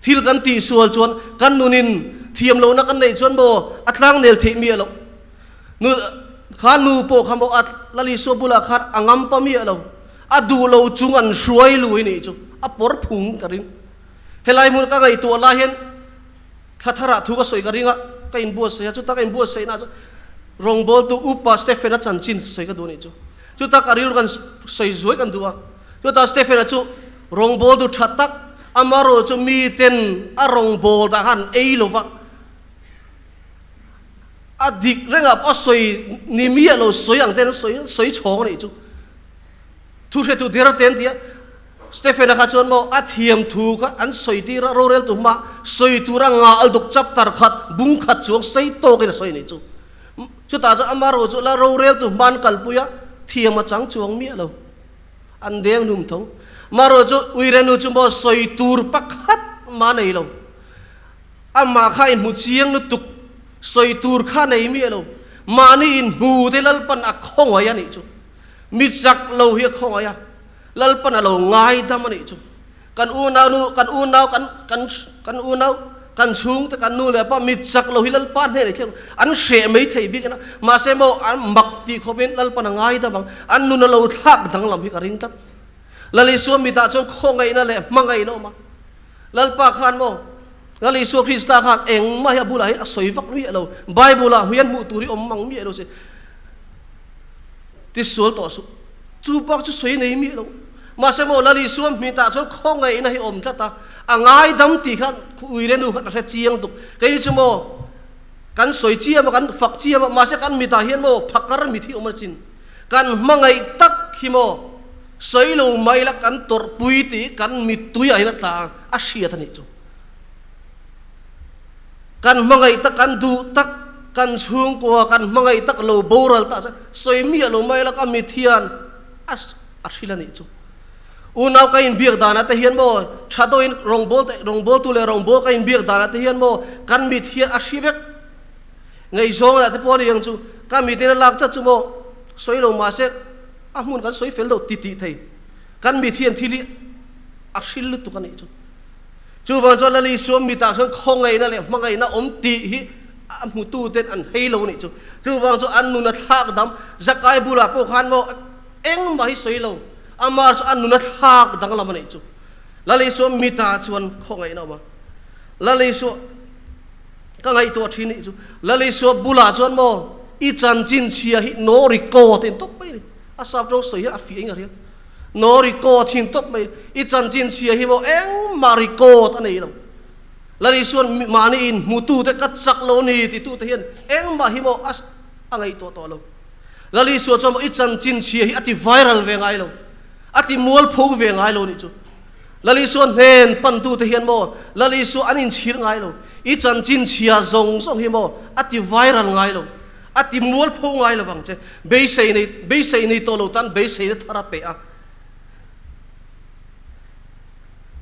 Thil kan tih sual chuan kan nunin thiam lohna kan neih chuan maw a tlang nel theih mi a lo. Nu kha nu pawh kha maw a Lal Isua bulah khan a ngam pa miah lo. A duh lo chung an hruai lui nih chu a pawr phung ka ring. Helai hmun ka ngaihtuah lai hian thla tharah thu ka sawi ka ring a, ka inbuatsaih a, chuta ka inbuatsaihna chu rawngbawltu Upa Stephen-a chanchin sawi ka duh nih chu. Chuta ka rilru kan sawi zuai kan duh a, chuta Stephen-a chu rawngbawltu tha tak, amarawh chu miten a rawngbawlna kha an ei lo va, a dik rengah pawh a sawi ni miah lo sawi ang ten an sawi sawi chhawng a nih chu. Thu hretu der te an ti a, Stephen-a kha chuan maw a thiam thu kha an sawi tir a, roreltu hma sawi tura nga al duk chapter khat bung khat chuang sei tawkin a sawi nih chu. Chutah chuan amarawh chu la roreltu hma an kalpui a, thiam a chang chuang miah lo. An deng hlum tho. Amarawh chu Uirenu chu maw sawi tur pakhat mah nei lo. Amah kha inhmu chiang lutuk, sawi tur kha nei miah lo. Mahni inhmu te Lalpan a khawngaih a nih chu. Mi chak lo hi a khawngaih a, Lalpan a lo ngaidam a nih chu. Kan unau nu, kan unau, kan, kan, kan unau, Kan chhungte kan nu leh pa mit chak lo hi Lalpa hnenah i thleng an hreh mai thei bik a, mahse maw an mak tih khawpin Lalpan a ngaidam ang, an nun a lo thlak danglam hi ka ring tlat. Lal Isua mitah chuan khawngaihna leh hmangaihna a awm a, Lalpa khan maw Lal Isua Krista khan engmah hi a bulah hi a sawi vak miah lo, Bible ah hmui an hmuh tur hi awm mang miah lo se tisual tawh suh, chu bak chu sawi nei miah lo. Mahse maw Lal Isua mitah chuan khawngaihna hi awm tlat a, a ngaidam tih khan uire nu khan a hre chiang tuk. Keini chu maw kan sawi chiam a, kan fak chiam a, mahse kan mitah hian maw phakar mit hi awm asin. Kan hmangaih tak hi maw sawi lo mai la kan tawrhpui tih kan mittui ah hian a tla ang a hriat a nih chu. Kan hmangaih tak, kan duh tak, kan chhungkua kan hmangaih tak lo boral ta se sawi miah lo mai la ka mit hian a a hrilh a nih chu. Unau ka inbiak danah te hian maw tha dawhin rawngbâwl te rawngbâwltu leh rawngbâwl ka inbiak danah te hian maw kan mit hian a hri vek. Ngaihzawng lah te pawh a ni ang chu ka mit in a lak chat chu maw sawi lo mahse a hmun kan sawi fel deuh ti tih thei. Kan mit hian thil hi a hril lutuk a nih chu. Chuvang chuan Lal Isua mitah chuan khawngaihna leh hmangaihna awm tih hi a hmutu ten an hei lo a nih chu. Chuvang chu an nun a thlak dam. Zakai bulah pawh khan maw engmah hi sawi lo amah chu a nun a thlak danglam a nih chu. Lal Isua mitah chuan khawngaihna awm a. Lal Isua. Ka ngaihtuah thin nih chu Lalisua bulah chuan maw i chanchin chhia hi no record in tawp mai ni. A sap tawng sawi hian a fiah eng a ria. No record hin tawp mai i chanchin chhia hi maw engmah record a nei lo. Lalisuan mahni in hmutu te ka chak lo ni titu te hian engmah hi maw a a ngaihtuah tawh lo. Lalisua chuan maw i chanchin chhia hi a ti viral ve ngai lo. A ti mualpho ve ngai lo nih chu. Lal Isua hnen pantute hian maw Lal Isua an inchhir ngai lo, i chanchin chhia zawng zawng hi maw a ti viral ngai lo, a ti mualpho ngai lo vang che. Beisei nei beisei nei tawh lo tan beiseina thar a pe a.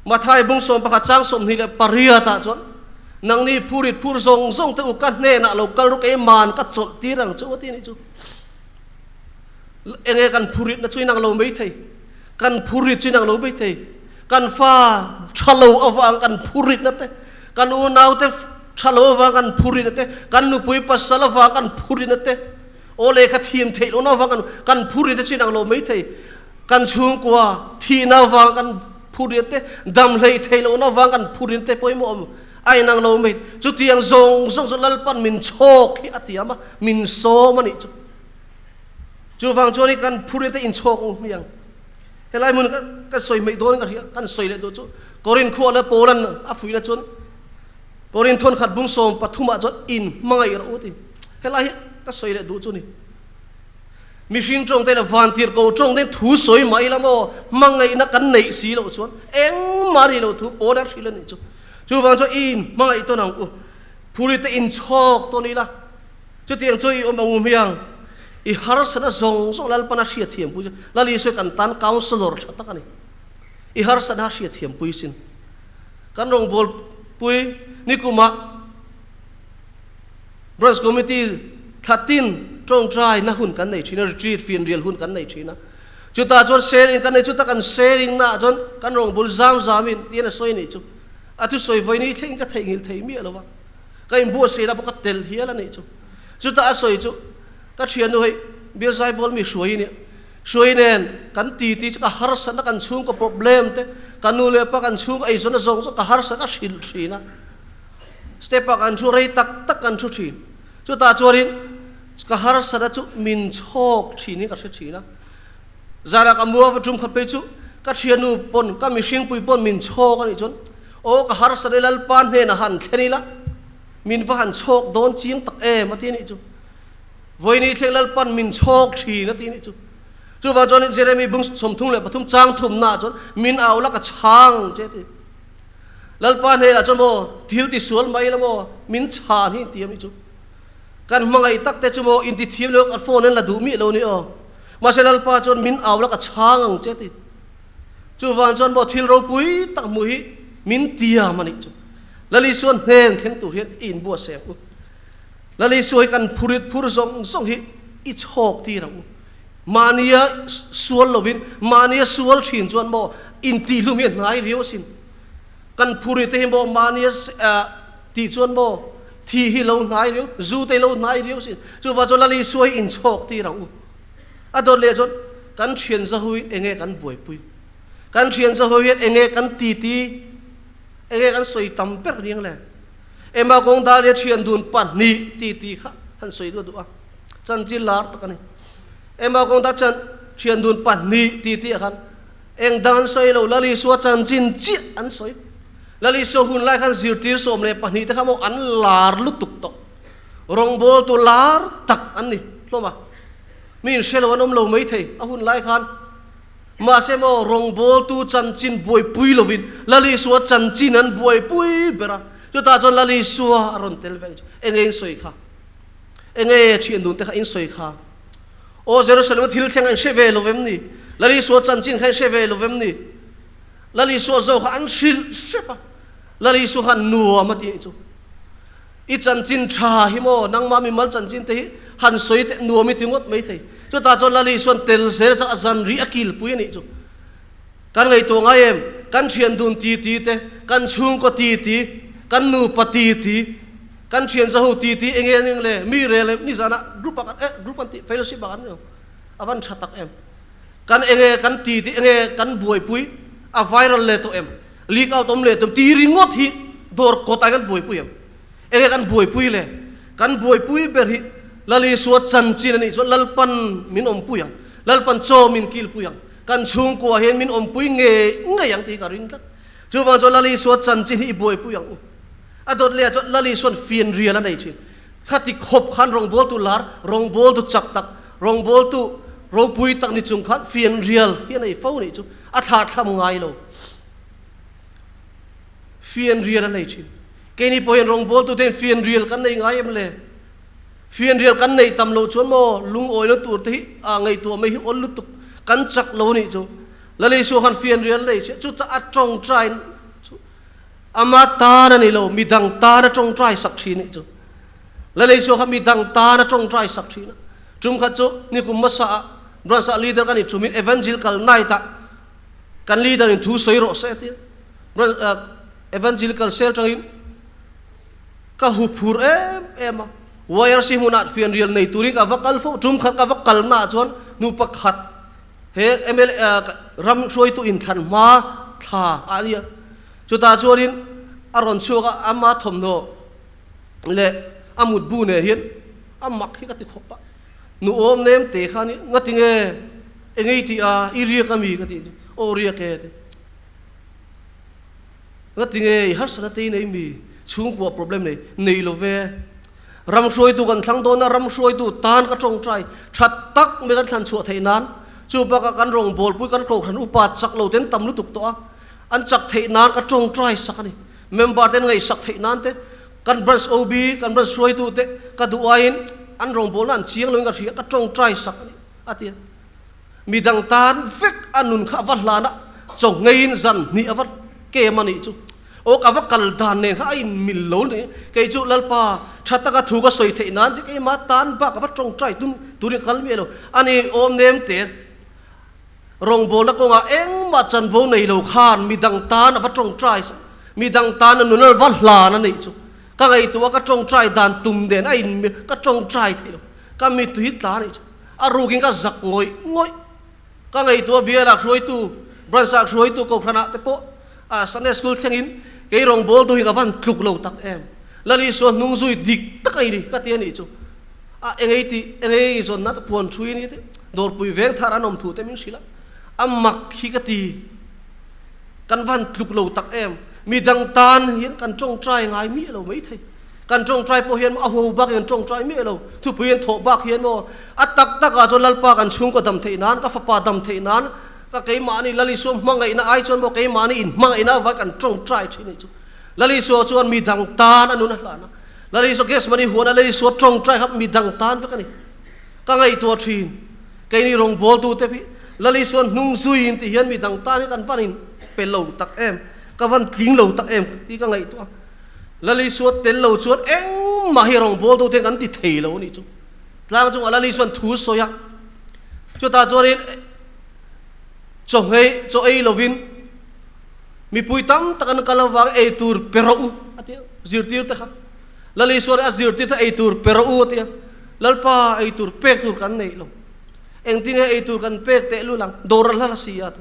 Mathai bung 11 chang 28 ah chuan, Nangni phurit phur zawng zawng te u ka hnenah lo kal ru keiman ka chawlh tir ang che u a ti nih chu. Enge kan phuritna chu inang lo maithei. Kan phurit chu inang lo maithei. Kan fa tha lo avang kan phuritna te, kan unaute tha lo avang kan phuritna te, kan nupui pasal avang kan phuritna te, aw lehkha thiam theih lohna avang kan kan phuritna chu inang lo maithei. Kan chhungkua thihna avang kan phuritna te, dam hlei theih lohna avang kan phuritna te pawimawh awm a inang lo mai. Chutiang zawng zawng chu Lalpan min chhawk hi a tiam a, min sawm a nih chu. Chuvang chuan i kan phurin te inchhawk ang hmiang. Helai hmun ka kan sawi hmeih dawn ka hria, kan sawi leh duh chu Korin khuah leh Paulan a fuihna chuan Korin thawnkhat bung 13 ah chuan in hmangaih rawh u ti. Helai hi ka sawi leh duh chu ni. Mihring tawng te leh vantir ko tawng te thu sawi mah ila maw hmangaihna kan neih si loh chuan engmah ni lo thu Paul a hrilh a nih chu. Chuvang chuan in hmangaih tawn ang u. Phuri te inchhawk tawn ila. Chutiang chu i awm ang u hmiang, i harsatna zawng zawng Lalpana hriatthiampui chu Lal Isua kan tan counsellor tha tak a ni. I harsatna a hriatthiampui sin. Kan rawngbawlpui nikumah Branch Committee thlatin tawngtai na hun kan nei thin a, retreat fianrial hun kan nei thin a. Chutah chuan sharing kan nei, chuta kan sharing naah chuan kan rawngbul zam zamin tiin a sawi a nih chu. A thusawi vawiin thlengin ka theihnghilh thei miah lo va. Ka inbuatsaihna pawh ka tel hial a nih chu. Chutah a sawi chu, Ka thiannu hei Bial Zaibawl mi hruai nia, hruai nen kan ti ti chu ka harsatna kan chhungkaw problem te, ka nu leh pa kan chhungkaw eizawnna zawng zawng ka harsat ka hrilh thin a. Step ah kan thu rei tak tak kan thu thin. Chutah chuanin ka harsatna chu min chhawk thin hi ka hre thin a. Zanah ka mua va tum khat phei chu ka thiannu pawn ka mihringpui pawn min chhawk a nih chuan Aw ka harsat e Lalpa hnenah han thlen ila min va han chhawk dawn chiang tak em a ti anih chu. Vawiini thleng Lalpan min chhawk thin a ti anih chu. Chuvang chuan Jeremy bung 33 chang thumnaah chuan min au la ka chhang che a ti. Lalpa hnenah chuan maw thil ti sual mai la maw min chhan hi inti anih chu. Kan hmangaih tak te chu maw inti thiam lo kan phone an la duh miah lo ni aw. Mahse Lalpa chuan min au la ka chhang ang che a ti. Chuvang chuan maw thil ropui tak hmuh hi min tiam a nih chu. Lal Isua hnen thleng tur hian i inbuatsaih ang u. Lal Isua hi kan phurit phur zawng zawng hi i chhawk tir ang u. Mahnia sual lovin, mahnia sual thin chuan maw intihhlum hi a hnai riau asin. Kan phurit te hi maw mahnia. Tih chuan maw thi hi lo hnai riau, zu te lo hnai riau sin. Chuvang chuan Lal Isua hi inchhawk tir ang u. A dawt leh chuan kan thian zahu hi enge kan buaipui? Kan thian zahu hian enge kan titi? Enge kan sawi tam ber riang le? Emma kawng dar leh thian dun pahnih titi kha han sawi duah duh a, chanchin lar tak a ni. Emma kawng dar chan thian dun pahnih titi ah khan eng dang an sawi lo, Lal Isua chanchin chiah an sawi. Lal Isua hun lai khan zirtir 12 te kha maw an lar lutuk tawh. Rawngbawltu lar tak an ni hlawm a. Mi inhre lo an awm lo mai thei a hun lai khan. Mahse maw rawngbawltu chanchin buaipui lovin Lal Isua chanchin an buaipui ber a. Chutah chuan Lal Isua a rawn tel ve ang chu. Enge in sawi kha? Enge thian dun te kha in sawi kha? Aw Jerusalem a thil thleng a in hre ve lo vem ni? Lal Isua chanchin kha in hre ve lo vem ni? Lal Isua zawk kha an hrilh hrep a, Lal Isua khan nuam a ti anih chu. I chanchin tha hi maw, nangmah mimal chanchin te hi han sawi teh nuam i ti ngawt mai thei. Chutah chuan Lal Isua'n tel zel chak a zan rih a kilpui anih chu. Kan ngaihtuah ngai em? Kan thian dun titi te, kan chhungkaw titi, kan nupa titi, kan thian zaho titi eng nge ning le, mi rel em, nizanah group ah kan eh group an tih fellowship ah kan ni lo, a van tha tak em. Kan enge kan ti tih enge kan buaipui a viral leh tawh em? Leak out awm leh tawh em? Ti ringawt hi dawr kawt ah kan buaipui em? Enge kan buaipui le? Kan buaipui ber hi Lal Isua chanchin a nih chuan Lalpan min awmpui ang, Lalpan chaw min kilpui ang, kan chhungkua hian min awmpui ngei ngei ang tih hi ka ring tlat. Chuvang chuan Lal Isua chanchin hi i buaipui ang u. A dawt leh ah chuan Lal Isua'n fianrial a nei thin. Khati khawp khan rawngbawltu lar, rawngbawltu chak tak, rawngbawltu ropui tak ni chung khan fianrial hi a nei fo nih chu a thlahthlam ngai lo. Fianrial a nei thin. Keini pawh hian rawngbawltu te hian fianrial kan nei ngai em le? Fianrial kan nei tam loh chuan maw lungawina tur te hi a ngaihtuah mai hi awl lutuk kan chak lo nih chu. Lalisua khan fianrial a nei chiah, chu a tawngtai chu Ama tan a ni lo, midang tan a tawngtai sak thin nih chu. Laleisua kha midang tan a tawngtai sak thin a. Tum khat chu nikum hmasa ah branch ah leader kan intumin evangelical night ah kan leader in thu sawi rawh se a ti a. Branch evangelical cell tangin ka hu phur em em a. YRC hmunah fianrial nei turin ka va kal fo. Tum khat ka va kalna ah chuan nu pakhat he mla ram hruaitu inthlan hma thla a nia. Chutah chuanin a rawn chhuak a, ama thawmhnaw leh a mutbu nen hian a mak hi ka ti khawp a. Nu awm nem te kha nia, Ngati nge eng ei tih a, i riak a mi? ka tih chu, Aw riak e ti. Ngati nge i harsatna te i nei mi? Chhungkua problem nei nei lo ve. Ram hruaitu kan thlang dawn a, ram hruaitu tan ka tawngtai tha tak mai kan thlan chhuah theih nan. Chu bakah kan rawngbawlpui kan kohhran upa chak lo ten tam lutuk tawh a, an chak theih nan ka tawngtai sak a ni. Member ten ngaihsak theih nan te, kan branch OB, kan branch hruaitu te ka duh aiin an rawngbawlna an chiang loin ka hria, ka tawngtai sak a ni, a ti a. Midang tan vek a nun kha a va hlan a, chaw ngeiin zan hnih a va kem a nih chu. Aw ka va kal dan nen kha a inmil lo ni. Kei chu Lalpa tha taka thu ka sawi theih nan keimah tan bak a va tawngtai tum turin ka kal miah lo. Ani awm nem te rawngbawlna kawngah engmah chanvo nei lo khan midang tan a va tawngtai sak, midang tan a nun a va hlan a nih chu. Ka ngaihtuah a ka tawngtai dan tum nen a inmil ka tawngtai thei lo. Ka mittui tla a nih chu. A rukin ka zak ngawih ngawih. Ka ngaihtuah bialah hruaitu, branch ah hruaitu kohhran ah te pawh ah Sunday school thlengin kei rawngbawltu hi ka van tluk lo tak em. Lal Isua hnung zui dik tak a ni ka ti a nih chu. A engei tih engei zawnna te puan thui ni te dawrpui veng thar an awm thu te min hrilh a, a mak hi ka ti. Kan van tluk lo tak em. Midang tan hian kan tawngtai ngai miah lo maithei. Kan tawngtai pawh hian a ho bak in kan tawngtai miah lo. Thupui an thawh bak hian maw a tak tak ah chuan Lalpa kan chhungkaw dam theih nan, ka fapa dam theih nan, ka keimahni Lal Isua hmangaihna ai chuan maw keimahni in hmangaihna avai kan tawngtai thin anih chu. Lal Isua chuan mi dang tan a nun a hlan a. Lal Isua Gethsemane huan a Lal Isua tawngtai kha mi dang tan vek a ni. Ka ngaihtuah thin. Keini rawngbawltu te hi Lal Isua hnung zui in ti hian mi dang tan hi kan van in pe lo tak em, ka van tling lo tak em tih ka ngaihtuah a. Lal Isua tel lo chuan engmah hi rawngbawltu te kan ti thei lo a nih chu. Tlang chungah Lal Isua'n thu sawi a, chutah chuanin chaw nghei chaw ei lovin mipui tam tak an kal avang ei tur pe rawh u a ti a. Zirtir te kha. Lal Isuan a zirtir te ei tur pe rawh u a ti a. Lalpa ei tur pek tur kan neih lo. Engtinge ei tur kan pek teh lul ang? Dawr a hla si a ti.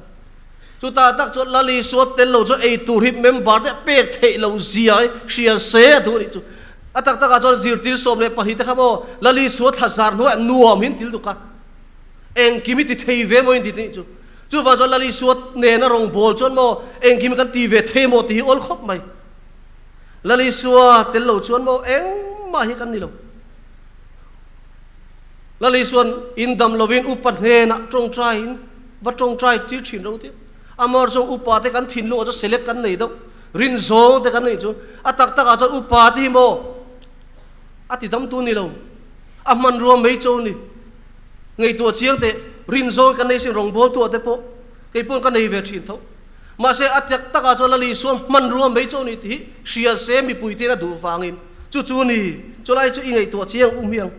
Chutah tak chuan Lal Isua tel lo chuan ei tur hi member te pek theih loh zia hi hria se a duh a nih chu. A tak takah chuan zirtir 12 te kha maw Lal Isua thla zar hnuaiah nuam hi an til duk a. Engkim hi ti thei ve maw in ti nih chu. Chuvang chuan Lal Isua nena rawngbâwl chuan maw engkim hi kan ti ve thei maw tih hi awl khawp mai. Lal Isua tel lo chuan maw engmah hi kan ni lo. Lal Isua'n in dam lovin upa hnenah tawngtaiin va tawngtai tir thin ro tia. Amah chuan upa te kan thinlungah chuan select kan nei deuh, rin zawng te kan nei chu. A tak takah chuan upa te hi maw a ti dam tu ni lo, a hmanrua mai cho ni. Ngaihtuah chiang teh, rin zawng kan nei sin rawngbâwl tuah te pawh kei paw'n ka nei ve thin tho. Mahse a tak takah chuan Lal Isua'n hmanrua mai cho ni tih hi hria se mipui te'n a duh vangin chu chu ni, chulai chu i ngaihtuah chiang um hi ang.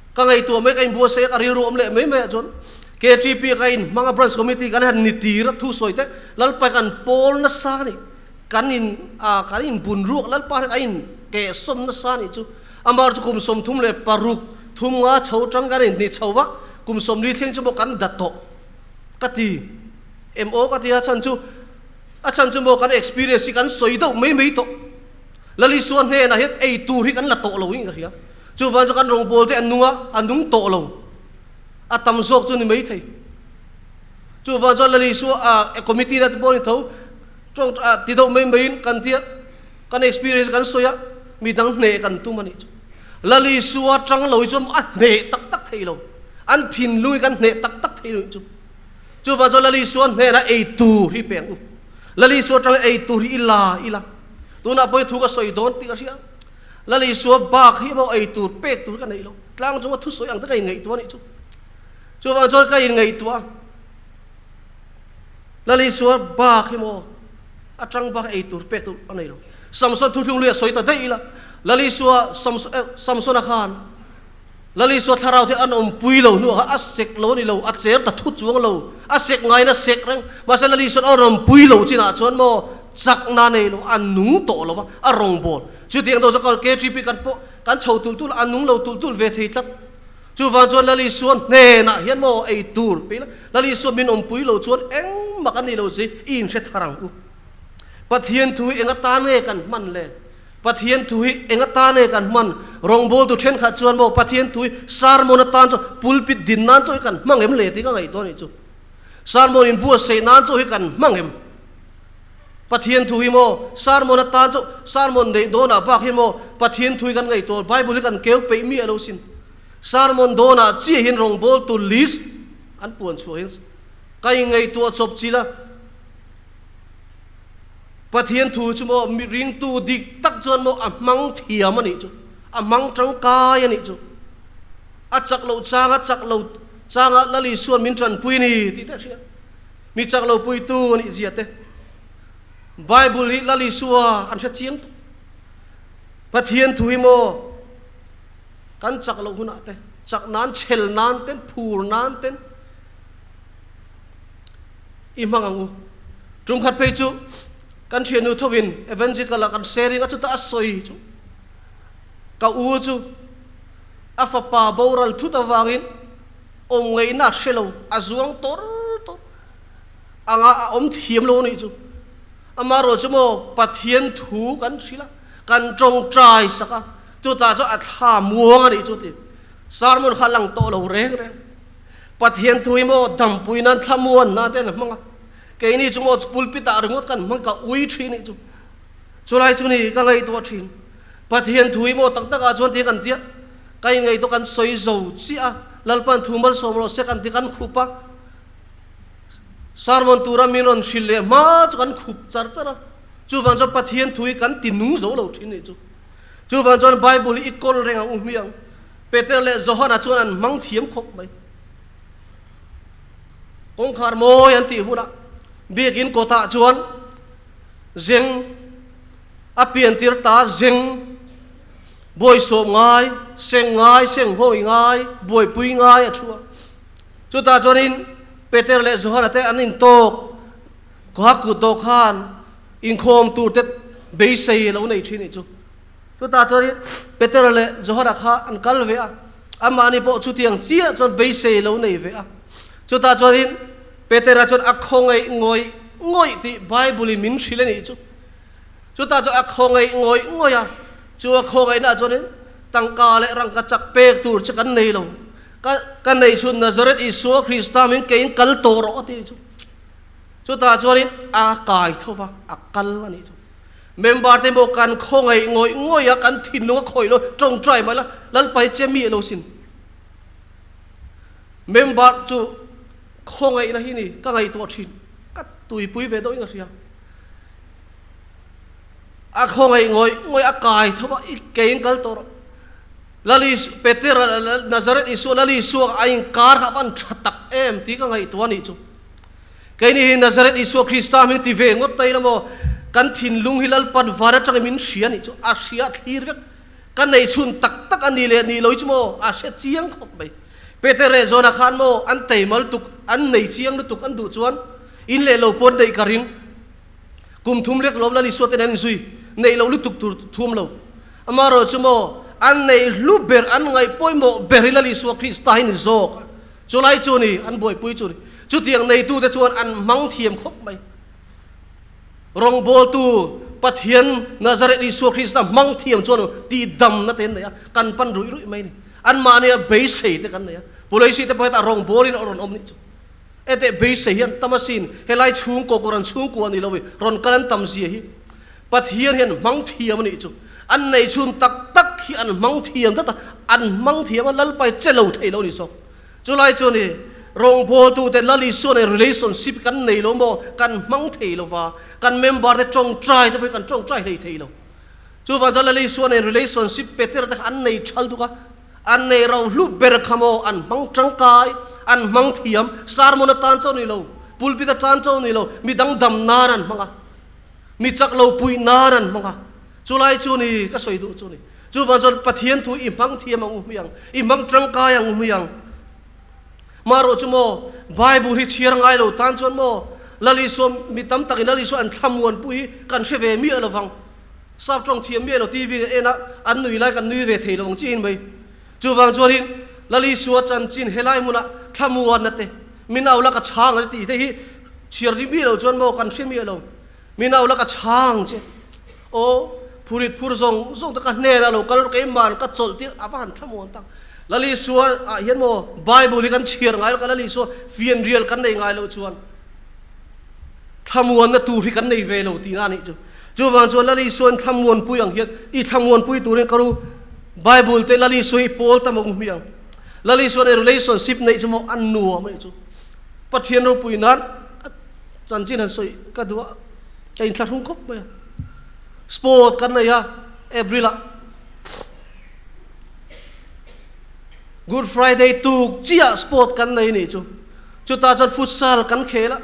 Ka ngaihtuah mai ka inbuatsaih a, ka rilru awm leh mai mai ah chuan KTP ka in hmang a branch committee kan han ni tir a thusawi te Lalpa kan pawl nasa a ni, kan in ah kan in bun ruak Lalpa hian a in kehsawm nasa a nih chu. Amah chu kum 36 thum nga chho tang kan in ni chho va, kum 40 thleng chu maw kan dat tawh ka ti em aw ka ti a chhan chu a chhan chu maw kan experience hi kan sawi deuh mai mai tawh. Lal Isua hnenah hian ei tur hi kan la tawh lo in ka hria. Chuvang chu kan rawngbâwl te an nung a, a nung tawh lo. A tam zawk chu ni mai thei. Chuvang chuan Lal Isua a committee na te pawh ni tho tawng ti deuh mai maiin kan tia kan experience kan sawi a, mi dang hneh kan tum a nih chu. Lal Isua tang lo hi chuan a hneh tak tak thei lo. An thinlung hi kan hneh tak tak thei lo nih chu. Chuvang chuan Lal Isua hnenah ei tur hi peng u. Lal Isua tang ei tur hi i la ila. Tunah pawh hi thu ka sawi dawn tih ka hria. Lal Isua bak hi emaw ei tur pek tur ka neih lo. Tlang chunga thusawi ang te ka inngaihtuah a nih chu. Chuvang chuan ka inngaihtuah a, Lal Isua bak hi maw atang bak ei tur pek tur a nei lo. Samson thuthlung lui a sawi ta daih ila, Lal Isua Samsona khan Lal Isua thlarau te an awmpui lo hnuah khan a sek lo a ni lo, a cher ta thut chuang lo, a sek ngaiin a sek reng. Mahse Lal Isua'n a rawn awmpui lo chinah chuan maw chakna nei lo, a nung tawh lo va, a rawngbâwl. Chutiang dawh chu KTP kan pawh kan chho tulh tulh a, a nung lo tulh tulh ve thei tlat. Chuvang chuan Lal Isua hnenah hian maw ei tur pe ila, Lal Isua min awmpui lo chuan engmah kan nei lo si, i inhre thar ang u. Pathian thu hi eng atan nge kan hman le? Pathian thu hi eng atan nge kan hman? Rawngbawltu thenkhat chuan maw Pathian thu hi sermon atan chuan pulpit din nan chaw hi kan hmang em le tih ka ngaihtuah a nih chu. Sermon inbuatsaih nan chaw hi kan hmang em? Pathian thu hi maw sermon atan chaw sermon neih dawnah bak hi maw Pathian thu hi kan ngaihtuah Bible hi kan keu peih miah lo sin. Sermon dawnah chiah hian rawngbawltu list an puan chhuah hian ka ingaihtuah chawp chilh a. Pathian thu chu maw mi ringtu dik tak chuan maw a hmang thiam a nih chu, a hmang tangkai a nih chu. A chak loh changa chak lo changa Lal Isua'n min tanpui ni tih te a hria. Mi chak lo puitu a nih zia te. Bible hi Lal Isua an hre chiang tawh. Pathian thu hi maw kan chak loh hunah te, chak nan chhel nan ten, phur nan ten, I hmang ang u. Tum khat phei chu kan thiannu thovin evangelical ah kan sharing a chutah a sawi chu ka u chu a fapa boral thut avangin awm ngaihna a hre lo, a zuang tawr tawr anga a awm thiam lo a nih chu. Amaherawh chu maw Pathian thu kan hrilh a, kan tawngtai sak a, chutah chuan a thla muang a nih chu ti. Sermon kha a lang tawh lo reng reng. Pathian thu hi maw dampui nan thlamuan nan te an hmang a, keini chu maw pulpit ah ringawt kan hmang ka ui thin nih chu, chulai chu ni ka ngaihtuah thin. Pathian thu hi maw tak tak ah chuan ti kan tia, ka inngaihtuah kan sawi zo chiah a, Lalpan thu malsawm rawh se kan ti kan khup a, sermon tura min rawn hrilh leh hma chu kan khup char char a, chuvang chuan Pathian thu hi kan ti nung zo lo thin nih chu. Chuvang chuan Bible hi i kawl reng ang u hmiang. Peter leh Johana chuan an hmang thiam khawp mai. Kawngkhar mawi an tih hunah biakin kawtah chuan zeng a piantir ta zeng buaisawm ngai, seng ngai, seng hawi ngai, buaipui ngai a thu a. Chutah chuanin Peter leh Johana te an intawk, khaw kut dawh khan inkhawm tur te. Beisei lo nei thin nih chu. Chutah chuanin Petera leh Johana kha an kal ve a, amahni pawh chutiang chiah chuan beisei lo nei ve a. Chutah chuanin Petera chuan a khawngaih ngawih ngawih tih Bible-in min hrilh a nih chu. Chutah chuan a khawngaih ngawih ngawih a, chu a khawngaihnaah chuanin tangka leh rangka chak pek tur che kan nei lo. Ka ka nei chhun Nazareth Isua Krista min keiin kal tawh rawh a ti chu. Chutah chuanin a kai tho va, a kal a nih chu. Member te maw kan khawngaih ngawih ngawih a, kan thinlung a khawih lo, tawngtai mai la, Lalpa hi che mi a lo sin. Member chu khawngaihna hi ni ka ngaihtuah thin, ka tuipui ve deuhin ka hria. A khawngaih ngawih ngawih a kai tho va, i keiin kal tawh rawh. Lali Peter Nazareth Isua Lali Isua a inkar kha a van tha tak em tih ka ngaihtuah a nih chu. Keini hi Nazareth Isua Krista hming ti ve ngawt ta ila maw, kan thinlung hi Lalpan van atangin min hria a nih chu, a hria a thlir vek. Ka nei chhun tak tak a ni leh nih lo hi chu maw, a hre chiang khawp mai. Peter leh Johna khan maw an teimal tuk, an nei chiang lutuk an duh chuan in leh lo pawn neih ka ring. Kum thum lek lawm Lal Isua ten an inzui, neih loh lutuk tur thum lo. Amaherawhchu chu maw, an neih hlu ber, an ngaih pawimawh ber hi Lal Isua Krista hi ni zawk a. Chu lai chu ni, an buaipui chu ni. Chutiang neitute chuan an hmang thiam khawp mai. Rawngbawltu Pathian Nazareth Isua Krista hmang thiam chuan tihdamna te an nei a, kan pan ruih ruih mai ni. Anmahnia beisei te kan nei a. Pulaisi te pawh hetah rawngbawlin a rawn awm nih chu. Heteh beisei hi an tam asin, helai chhungkaw kawr an chhungkua a ni lo i, rawn kal an tam zia hi. Pathian hian hmang thiam a nih chu. An nei chhun tak tak hi an hmang thiam tlat a, an hmang thiam a, Lalpa hi che lo thei lo a ni zawk. Chulai chu ni, rawngbawltute Lal Isua nen relationship kan nei lo maw, kan hmang thei lo va, kan member te tawngtai te pawh hi kan tawngtai hlei thei lo. Chuvang chuan Lal Isua nen relationship Peter te kha an nei thal duk a, an nei ro hlu ber kha maw an hmang tangkai, an hmang thiam, sermon atan chauh ni lo, pulpit atan chauh ni lo, mi dangdam nan an hmang a, mi chak lo puih nan an hmang a. Chulai chu ni ka sawi duh chu ni. Chuvang chuan Pathian thu i hmang thiam ang u hmiang, i hmang tangkai ang u hmiang. Marawh chu maw, Bible hi chhiar ngai lo tan chuan maw, Lal Isua, mi tam takin Lal Isua an thlamuan pui hi kan hre ve miah lo vang. Sap tawng thiam miah lo TV en a, an nui lai kan nui ve thei lo ang chiin mai. Chuvang chuanin Lal Isua chanchin helai hmunah thlamuanna te, min au la ka chhang a tih te hi chhiar ri miah lo chuan maw kan hre miah lo. Min au la ka chhang che. Aw, phurit phur zawng zawng te ka hnenah lo kal keimah ka chawlh tir a va han thlamuan tak. Lal Isua ah hian maw Bible hi kan chhiar ngai lo ka Lal Isua fianrial kan nei ngai loh chuan thlamuanna tur hi kan nei ve lo tihna a nih chu. Chuvang chuan Lal Isuain thlamuanpui ang hian i thlamuanpui turin ka ru Bible te Lal Isua hi pawl tam ang hmiang. Lal Isua nen relationship neih chu maw a nuam a nih chu. Pathian ropui nan Chanchin han sawi ka duh a, ka inthlahrung khawp mai a. Sport kan nei a, April ah. Good Friday tuk chiah sport kan nei nih chu. Chutah chuan futsal kan khel a,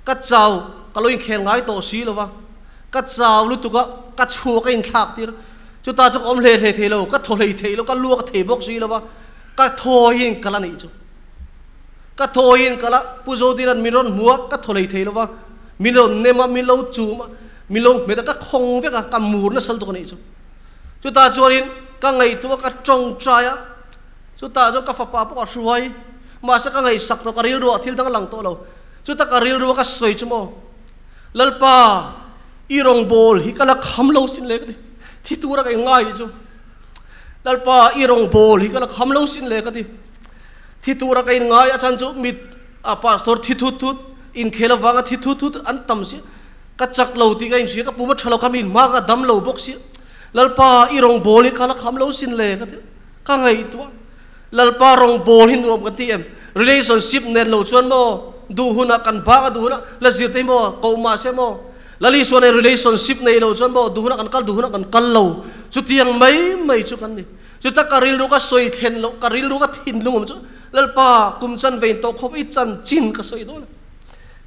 ka chau, ka lo inkhel ngai tawh si lo va, ka chau lutuk a, ka chhuak a inthlak tir. Chutah chuan ka awm hle hle thei lo, ka thaw hlei thei lo, ka luak thei bawk si lo va, ka thaw hi ka la nih chu. Ka thawiin ka la, Pu Zodina'n min rawn hmu a, ka thaw lei thei lo va, min rawn nem a, min lo chum a, min lo hmet a, ka khawng vek a, ka mur nasa lutuk a nih chu. Chutah chuanin ka ngaihtuah a, ka tawngtai a, chutah chuan ka fapa pawh ka hruai, mahse ka ngaihsak tawh, ka rilruah thil dang a lang tawh lo. Chuta ka rilrua ka sawi chu maw, Lalpa, i rawngbâwl hi ka la kham lo sin le ka ti, thi tura ka inngai nih chu. Lalpa, i rawngbâwl hi ka la kham lo sin le ka ti. Thi tura ka inngai a chan chu mit a pastor thi thut thut, inkhel avanga thi thut thut an tam si. Ka chak lo tih ka inhria, ka pum a tha lo kha mi inhma ka dam lo bawk si. Lalpa i rawngbâwl hi ka la kham lo sin le ka ti. Ka ngaihtuah. Lalpa rawngbâwl hi nuam ka ti em? Relationship nen lo chuan maw duh hunah kan bak a duh hunah la zir te hi maw koh mah se maw Lalisua nen relationship nei lo chuan maw duh hunah kan kal duh hunah kan kal lo. Chutiang mai mai chu kan ni. Chuta ka rilru ka sawi thlen loh, ka rilru ka thinlung awm chu, Lalpa, kum chan vein tawh khawp i chanchin ka sawi dawn a,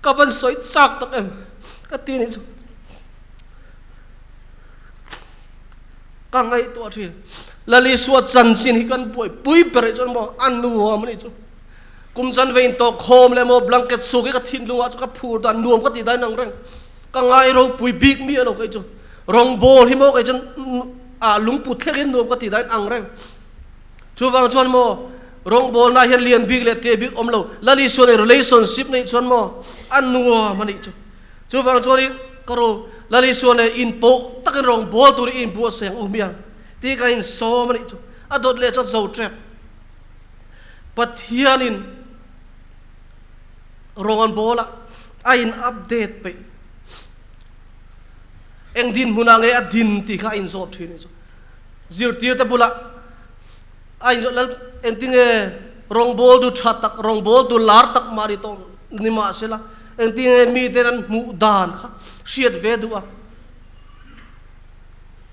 ka van sawi chak tak em? Ka ti anih chu. Ka ngaihtuah thin. Lal Isua chanchin hi kan buaipui ber ah chuan maw a nuam anih chu. Kum chan vein tawh khawm leh maw blanket suk hi ka thinlungah chu ka phur dan nuam ka ti dan ang reng. Ka ngai ropui bik miah lo kei chu. Rawngbawl hi maw kei chuan ah lungput thlek in nuam ka ti dahin ang reng. Chuvang chuan maw rawngbawlna hian lian bik leh te bik awm lo. Lal Isua nen relationship neih chuan maw a nuam a nih chu. Chuvang chuanin ka ro Lal Isua nen inpawh takin rawngbâwl turin i inbuatsaih ang u hmiang tih ka insawm a nih chu. A dawt leh chuan zo ṭep. Pathianin rawng an bawl a, a in update peih. Eng dinhmunah nge a din tih kha a inzawt ṭhin a nih chu. Zirtirte bulah a inzawt lal engtinge rawngbâwl du ṭha tak, rawngbâwl du lâr tak mah ni tawh ni mah sela, engtinge miten an hmuh dan kha hriat ve duh a,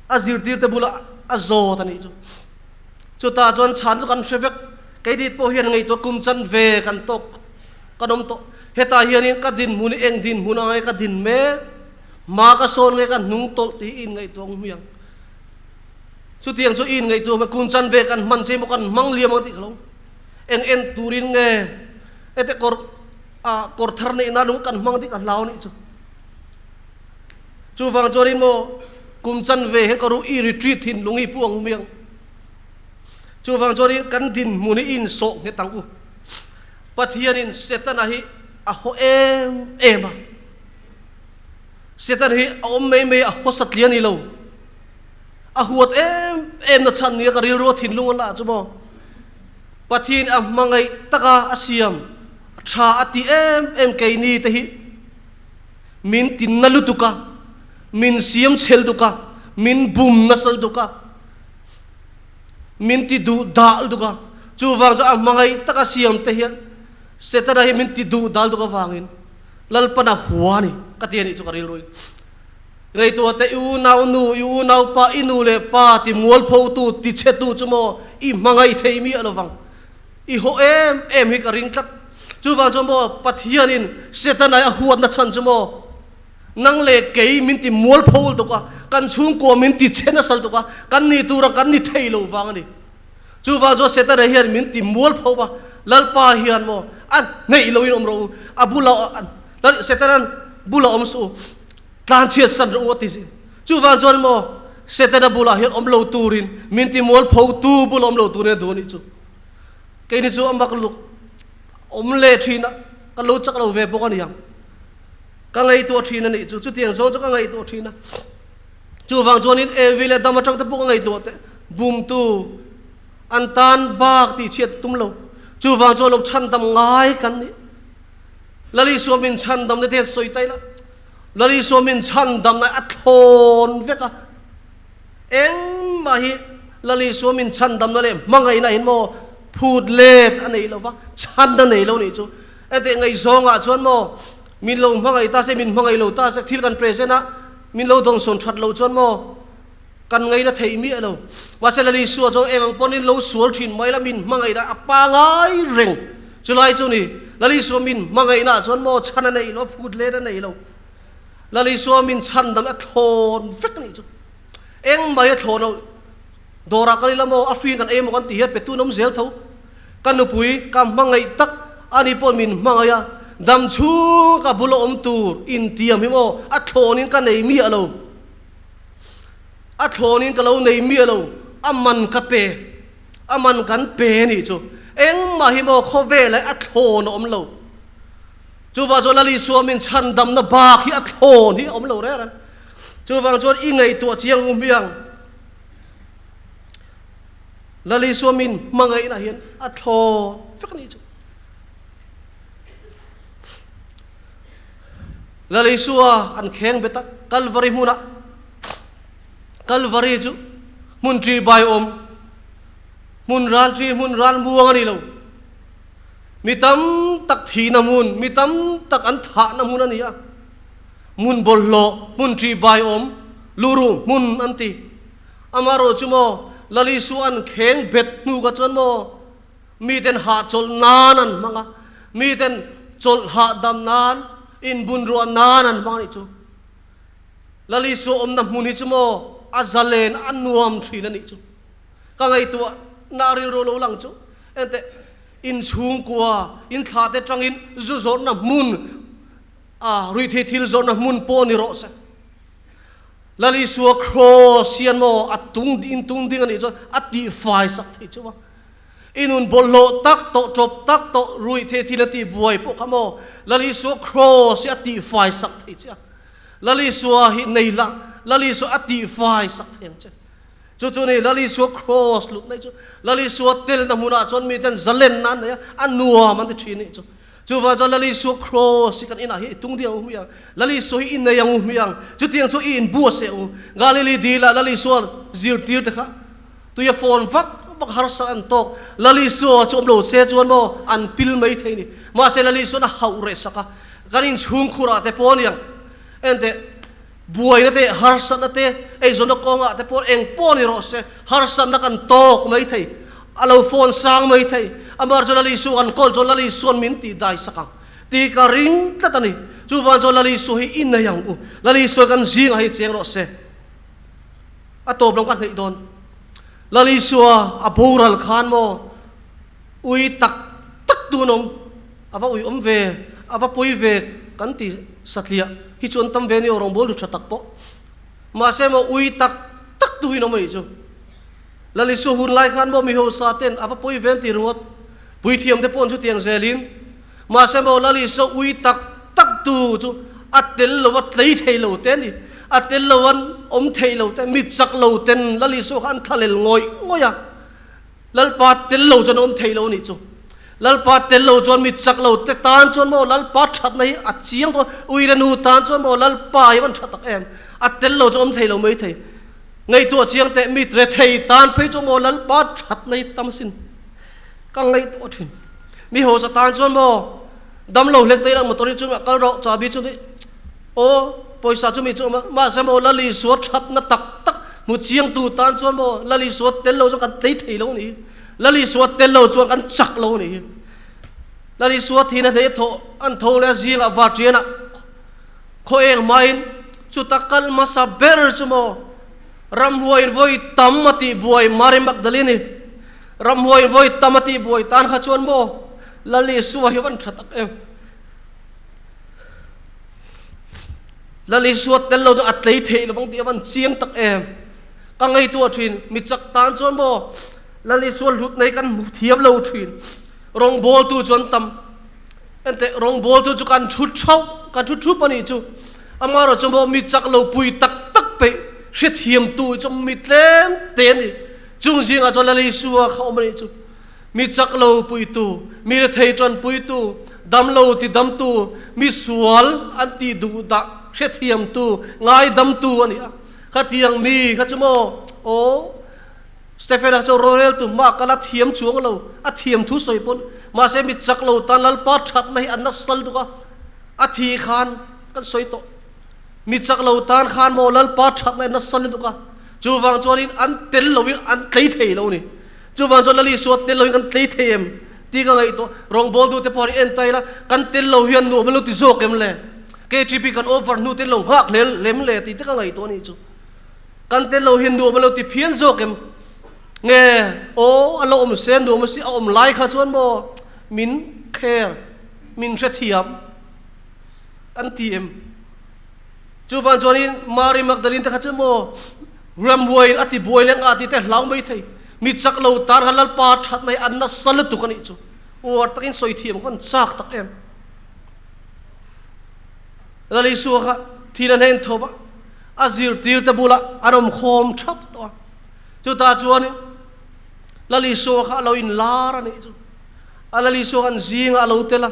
a zirtirte bulah a zawt a nih chu. Chutah chuan chhan chu kan hre vek, keini pawh hian ngaihtuah kum chan ve kan tawk kan awm tawh. Hetah hianin ka dinhmun hi eng dinhmun ang nge ka din mek, hma ka sawn nge ka hnung tawlh tih i inngaihtuah ang hmiang. Chutiang chu i inngaihtuah hmel kum chan ve kan hman che maw kan hmang liam ang tih ka lo eng en turin nge hete kawr ah kawr thar neih nan lung kan hmang tih ka hlau anih chu. Chuvang chuanin maw kum chan ve hian ka ru i retreat thin lung i pu ang hmiang. Chuvang chuanin kan dinhmun hi insawh nghet ang u. Pathianin Setana hi a haw em em a. Satan hi a awm mai mai a haw satliah a ni lo. A huat em em na chhan nia ka rilru a thinlung a lah chu maw. Pathian a hmangaih taka a siam tha a ti em em keini te hi min tin na lutuk a, min siam chhel duk a, min bum nasa lutuk a, min ti duh dah lutuk a. Chuvang chu a hmangaih taka siam te hian Setana hi min ti duh dal duk avangin Lalpana hua a ni ka ti a nih chu ka rilru in. Ngaihtuah teh i unau nu, i unau pa, i nu leh pa ti mualpho tu, ti chhe tu chu maw i hmangaih thei miah lo vang. I haw em em hi ka ring tlat. Chuvang chuan maw Pathianin Setana a huatna chhan chu maw nang leh kei min ti mualpho lutuk a, kan chhungkua min ti chhe nasa lutuk a, kan ni tura kan ni thei lo vang a ni. Chuvang chuan Setana hian min ti mualpho va, Lalpa hian maw a hneih loin awm rawh u, a bula Setana'n bula awm suh u. Tlanchhiat san rawh u a ti zin. Chuvang chuan maw Setana bulah hian awm lo turin min ti mualpho tu bula awm lo turin a duh a nih chu. Keini chu a mak luk awm leh thin a, ka lo chak lo ve bawk a niang. Ka ngaihtuah thin a nih chu, chutiang zawng chu ka ngaihtuah thin a. Chuvang chuanin Evi leh Adama atang te pawh ka ngaihtuah teh, bumtu an tan bak tih chhiat tum lo. Chuvang chuan lo chhandam ngai kan nih. Lal Isua min chhandam na te hian sawi ta ila, Lal Isua min chhandam na a thlawn vek a, engmah hi Lal Isua min chhandam na leh hmangaihna in maw phut let a nei lo va, chhan a nei lo nih chu. Enteh ngaihzawngah chuan maw min lo hmangaih ta se, min hmangaih lo ta se, thil kan present a, min lo dawnsawn that lo chuan maw kan ngaina thei miah lo. Mahse Lal Isua chuan eng ang pawhin lo sual thin mai la, min hmangaihna a pangai reng. Chulai chu ni, Lal Isua min hmangaihnaah chuan maw chhan a nei lo, phut let a nei lo. Lal Isua min chhan dam a thlawn vek a nih chu. Eng mai a thlawn lo. Dawrah kal ila maw, a free in kan ei maw kan ti hian petu an awm zel tho. Ka nupui ka hmangaih tak a ni pawh min hmangaih a, dam chhung ka bula awm tur intiam hi maw a thlawnin ka nei miah lo. A thlawnin ka lo nei miah lo, a man ka pe, a man kan pe nih chu. Engmah hi maw khawvel ah a thlawn a awm lo. Chuvang chuan Lal Isua min chhandamna bak hi a thlawn hi a awm lo reng reng. Chuvang chuan i ngaihtuah chiang u hmiang. Lal Isua min hmangaihna hian a thlawn vek nih chu. Lal Isua an kheng bet a, Kalvari hmunah, Kalvari chu hmun ṭi bai awm, hmun ral ṭi, hmun ral muang a ni lo. Mi tam tak thihna hmun, mi tam tak an thahna hmun a ni a. Hmun bawlhhlawh, hmun ṭi bai awm, luruh hmun an ti. Amaherawh chu maw, Lal Isua an kheng bet hnu kha chuan maw, Miten hahchawlh nan an hmang a, miten chawlh hahdam nan, inbunruah nan an hmang a nih chu. Lal Isua awmna hmun hi chu maw a zalen a nuam thin a nih chu. Ka ngaihtuah na rilru lo lang chu enteh inchhungkua, inthlah te tangin zu zawrhna hmun. A ruihtheih thil zawrhna hmun pawh ni rawh se. Lal Isua Kraws hian maw a tung in tung ding a nih chuan a tihfai sak thei chauh a. I nun bawlhhlawh tak tawh ṭawp tak tawh ruihtheih thil a tihbuai pawh kha maw Lal Isua Kraws hi a tihfai sak thei che a. Lal Isua hi nei la, Lal Isua a tihfai sak thei ang che. Chu chu ni Lal Isua Kraws lut nei chu Lal Isua telna hmunah chuan miten zalenna an nei a, a nuam an ti ṭhin nih chu. Chuvang chuan Lal Isua Kraws hi kan inah hi i tung ding ang u hmiang, Lal Isua hi i nei ang u hmiang, chutiang chu i inbu a seh u. Galili dilah Lal Isua zirtir te kha tuia fawn vak vak harsa an tawk. Lal Isua chu awm lo che chuan maw an pil mai thei ni. Mahse Lal Isua'n a hauh reh sak a, kan inchhungkhurah te pawh aniang enteh buaina te harsatna te eizawnna kawngah te pawh eng pawh ni rawh se harsatna kan tawk mai thei. A lo phone sang mai thei. Amar chu Lal Isua kan kawl chuan Lal Isua'n min tih dai sak ang tih ka ring tlat a ni. Chuvang chuan Lal Isua hi i nei ang u. Lal Isua kan zingah hi cheng rawh se. A tawp lam ka hneih dawn. Lal Isua a boral khan maw ui tak tak tun awm. A va ui awm ve, a va pawi ve kan ti satliah hi chu an tam ve nia rawngbawl du tha tak pawh. Mahse maw ui tak tak tu hi an awm a nih chu. Lal Isua hun lai khan maw mi hausa ten a va pawi ven ti ringawt puithiam te pawh an chu tiang zelin mahse maw Lal Isua ui tak tak tu chu a tel lo a tlei thei lo te a ni a tel lo an awm thei lo te mi chak lo ten Lal Isua kha an thlalel ngawih ngawih a Lalpa tel lo chuan a awm thei lo a nih chu Lalpa tel lo chuan mi chak lo te tan chuan maw Lalpa thatna hi a chiang tawh a uire nu tan chuan maw Lalpa hi a van tha tak em a tel lo chu a awm thei lo mai thei. Ngaihtuah chiang teh mit rethei tan phei chu maw Lalpa that nei tam sin ka ngaihtuah thin. Mi hausa tan chuan maw damlo hlek te ila motor hi chu kal rawh chahbi chu aw pawisa chu mi chu awm a mahse maw Lal Isua thatna tak tak hmu chiang tu tan chuan maw Lal Isua tel lo chuan kan tlei thei lo a ni hi. Lal Isua tel lo chuan kan chak lo a ni hi. Lal Isua thihna hneh thawh an tho leh a zingah varṭianah Khaw eng hmain chuta kal hmasa ber chu maw ramhuaiin vawi tam a tih buai Mary Magdalene-i ramhuaiin vawi tam a tih buai tan kha chuan maw Lal Isua hi van tha tak em. Lal Isua tel lo chu a tlei theih lovang tih a van chiang tak em. Ka ngaihtuah thin mi chak tan chuan maw Lal Isua hlut nei kan hmu thiam lo thin. Rawngbawltu chu an tam. Enteh, rawngbawltu chu kan thu thauh, kan thu thup a nih chu. Amaherawh chu maw mi chak lo pui tak tak peih, hrethiamtu chu mi tlem te a ni. Chung zingah chuan Lal Isua kha awm a nih chu. Mi chak lo puitu, mi rethei tanpuitu, damlo ti damtu, mi sual an tih duh dah hrethiamtu, ngaidamtu a ni a. Khatiang mi kha chu maw, aw, Stephen-a chu roreltu hmaah kal a thiam chuang lo, a thiam thu sawi pawn. Mahse mi chak lo tan Lalpa thatna hi a nasal duk a, a thi khan kan sawi tawh. Mi chak lo tan khan maw Lalpa thatna hi a nasal lutuk a, chuvang chuanin an tel loin an tlei thei lo a ni. Chuvang chuan Lal Isua tel loin kan tlei thei em tih ka ngaihtuah. Rawngbawltu te pawh an en ta ila, kan tel lo hian nuam an lo ti zawk em le? KTP kan offer hnu te lo nghak hlel lem le tih te ka ngaihtuah a nih chu. Kan tel lo hian nuam a lo ti phian zawk em? Nge aw a lo awm se nuam a si a awm lai kha chuan maw min care min hrethiam an ti em? Chuvang chuanin Mary Magdalene te kha chu maw ramhuaiin a ti buai leng a ti te hlau mai thei. Mi chak lo tan kha Lalpa that na hi an nasa lutuk a nih chu. Uar takin sawi thiam kha an chak tak em? Lal Isua kha thil a hnen tho va. A zirtirte bulah an awm khawm thap tawh a, chutah chuanin Lal Isua kha a lo inlar a nih chu. A Lal Isua khan zingah a lo tel a,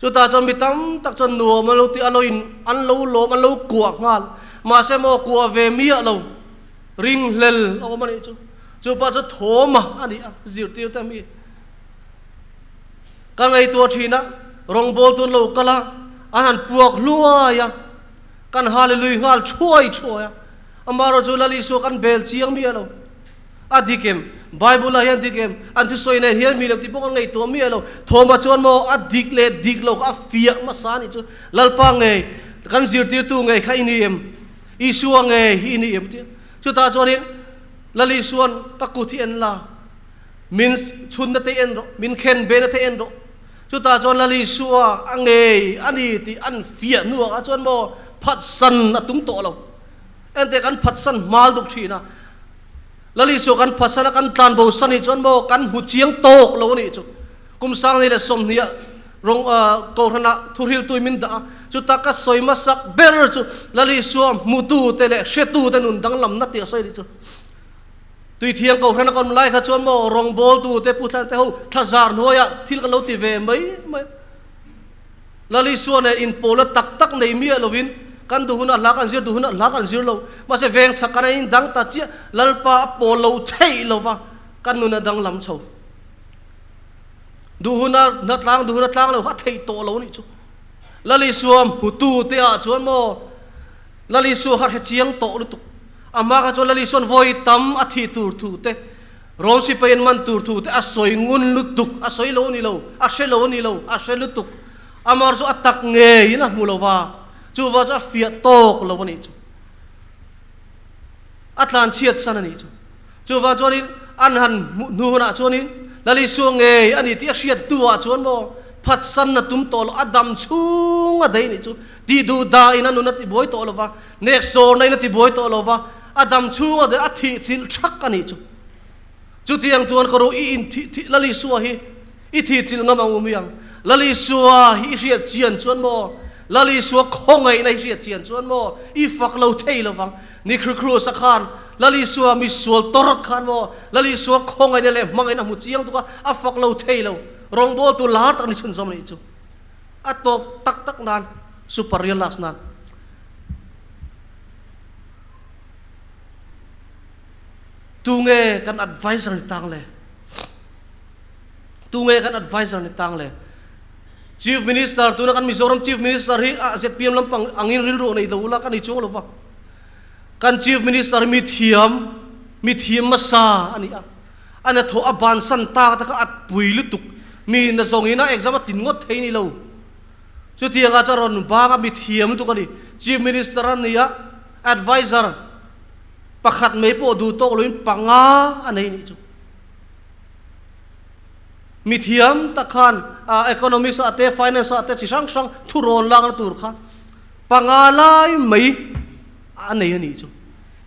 chutah chuan mi tam tak chuan nuam a lo ti a, lo in an lo lawm, an lo kuah nghal. Mahse maw kuah ve miah lo, ringhlel a awm a nih chu. Chu pah chu thawma a ni a, zirtirte mi ka ngaihtuah thin a, rawngbawl tun lo kal a, an han puak hluai a. Kan Hallelui nghal thuai thuai a, amaherawh chu Lal Isua kan bel chiang miah lo. A dik em? Bible ah hian dik em? An thusawi nen hian mi lem tih pawh ka ngaihtuah miah lo. Thawma chuan maw a dik leh dik lo kha a fiah hmasa a nih chu. Lalpa ngei, kan zirtirtu ngei kha i ni em? Isua ngei hi i ni em? Tia. Chutah chuanin Lal Isua'n ka kut hi en la, min chhunna te en rawh, min khen bena te en rawh. Chutah chuan Lal Isua a ngei a ni tih an fiah hnuah kha chuan maw phatsan a tum tawh lo. Enteh kan phatsan hmal duk thin a. Lal Isua kan phatsan a, kan tlan bo san hi chuan maw kan hmu chiang tawk lo a nih chu. Kum sang ni leh sawmhnih ah rawng Kohhranah thuhriltui min dah a, chuta ka sawi hmasak ber chu Lal Isua hmutute leh hretute nun danglamna tih a sawi a nih chu. Tuithiang Kohhrana ka awm lai kha chuan maw rawngbawltute Pu Thlan te ho thlazar hnuaiah thil kan lo ti ve mai mai. Lal Isua nen inpawlna tak tak nei miah lovin kan duh hunah hla kan zir, duh hunah hla kan zir lo. Mahse veng chhak kan in dang ta chiah, Lalpa a pawl lo theih lova kan nun a danglam chho. Duh huna hna tlang, duh huna tlang lo kha a theih tawh lo anih chu. Lal Isua hmutu te ah chuan maw Lal Isua kha hre chiang tawh lutuk. Amah kha chuan Lal Isua'n vawi tam a thih tur thu te, Rom sipai an man tur thu te a sawi ngun lutuk, a sawi lo a ni lo, a hre lo a ni lo, a hre lutuk. Amah chu a tak ngeiin a hmu lo va, chuva chu a fiah tawk lo a nih chu. A tlan chhiat san a nih chu. Chuva chuanin an han hmuh hnu hunah chuanin Lal Isua ngei a ni tih a hriat hnuah chuan maw phatsan a tum tawh lo, a dam chhung a daih a nih chu. Tih duh dahin a nun a tibuai tawh lo va, nek sawrna in a tibuai tawh lo va, a dam chhung a daih a thih chilh thak a nih chu. Chutiang chuan ka ru i inthih thih Lal Isua hi i thih chilh ngam ang u mi ang. Lal Isua hi i hriat chian chuan maw, Lal Isua khawngaihna i hriat chian chuan maw i fak lo thei lo vang. Ni Khrikrus-a khan Lal Isua misual tawrh khan maw Lal Isua khawngaihna leh hmangaihna hmu chiang tuk a, a fak lo thei lo. Rawngbawltu lar tak ni chhunzawm a nih chu. A tawp tak tak nan super real last nan. Tunge kan advisor ni tang le? Tunge kan advisor ni tang le? Chief Minister tuna kan Mizoram Chief Minister hi a ZPM lampang angin rilru nei lo ula ka ni chuang lova. Kan Chief Minister mi thiam mi thiam hmasa a ni a. A na thawh a bansan tak te kha a pui lutuk. Mi na zawng ina exam a tin ngawt thei ni lo. Chutianga chuan rawn bang a mi thiam lutuk a ni. Chief Minister a ni a, advisor pakhat mai pawh duh tawk loin panga a nei nih chu. Mi thiam tak khan economics ah te finance ah te chi hrang hrang thu rawn lakna tur kha panga lai mai a nei a nih chu.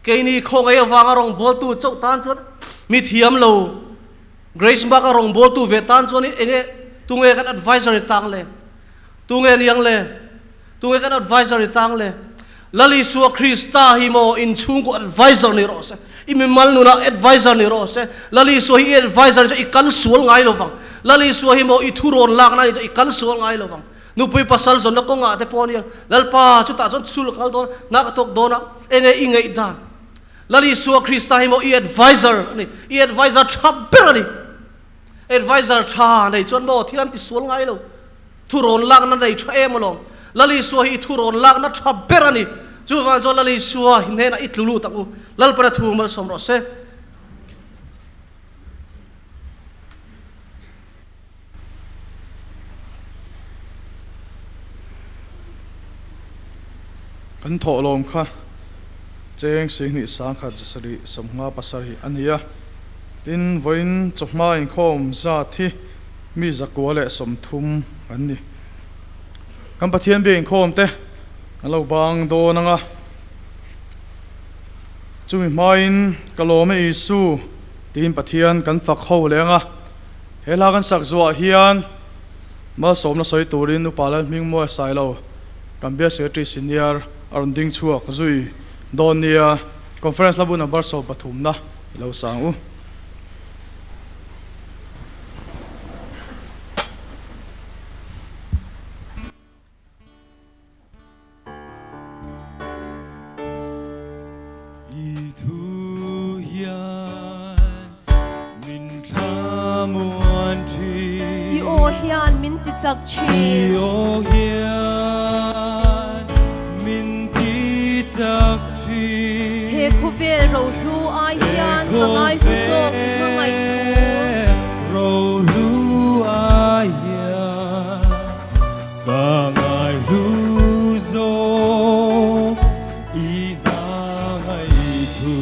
Keini khawngaih avanga rawngbawltu chauh tan chuan mi thiam lo Grace Mark a rawngbawltu ve tan chuan enge tunge kan advisor i tang le? Tunge niang le? Tunge kan advisor i tang le? Lal Isua Krista hi maw inchhungkaw advisor ni rawh se, i mimal nunah advisor ni rawh se, Lal Isua hi i advisor ni chuan i kal sual ngai lo vang, Lal Isua hi maw i thurawn lakna ni chuan i kal sual ngai lo vang. Nupui pasal zawnna kawngah te pawh ania, Lalpa chutah chuan chhul ka kal dawn a, hna ka thawk dawn a, enge i ngaihdan? Lal Isua Krista hi maw i advisor a ni, i advisor tha ber a ni. Advisor tha nei chuan maw thil an ti sual ngai lo. Thurawn lakna nei tha em alawm. Lal Isua hi i thurawn lakna tha ber a ni. Chuvang chuan Lal Isua hi hnenah i tlu lut ang u. Lalpana thu malsawm rawh se. Kan thawhlawm kha cheng sihnih sangkhat zasarih sawmnga pasarih a ni a. Tin, vawiin chawhma inkhawm zat hi mi zakua leh sawmthum an ni. Kan Pathian biak inkhawm te kan lo bang dawn ang a. Chumi hmain ka lawm e Isu tiin Pathian kan fak ho leh ang a. He hla kan sak zuah hian malsawmna sawi turin Upa Lalhmingmuai Sailo kan Bial Secretary Senior a rawn ding chhuak zui dawn nia Conference la bu number 13 na i lo sang u. I thu hian min thlamuan thin. I aw hian min ti chak thin. I aw hian min ti chak thin. He khawvel rohlu ai hian ka ngaihlu zawk i hmangaih thu. Rohlu ai hian. Ka ngaihlu zawk i hmangaih thu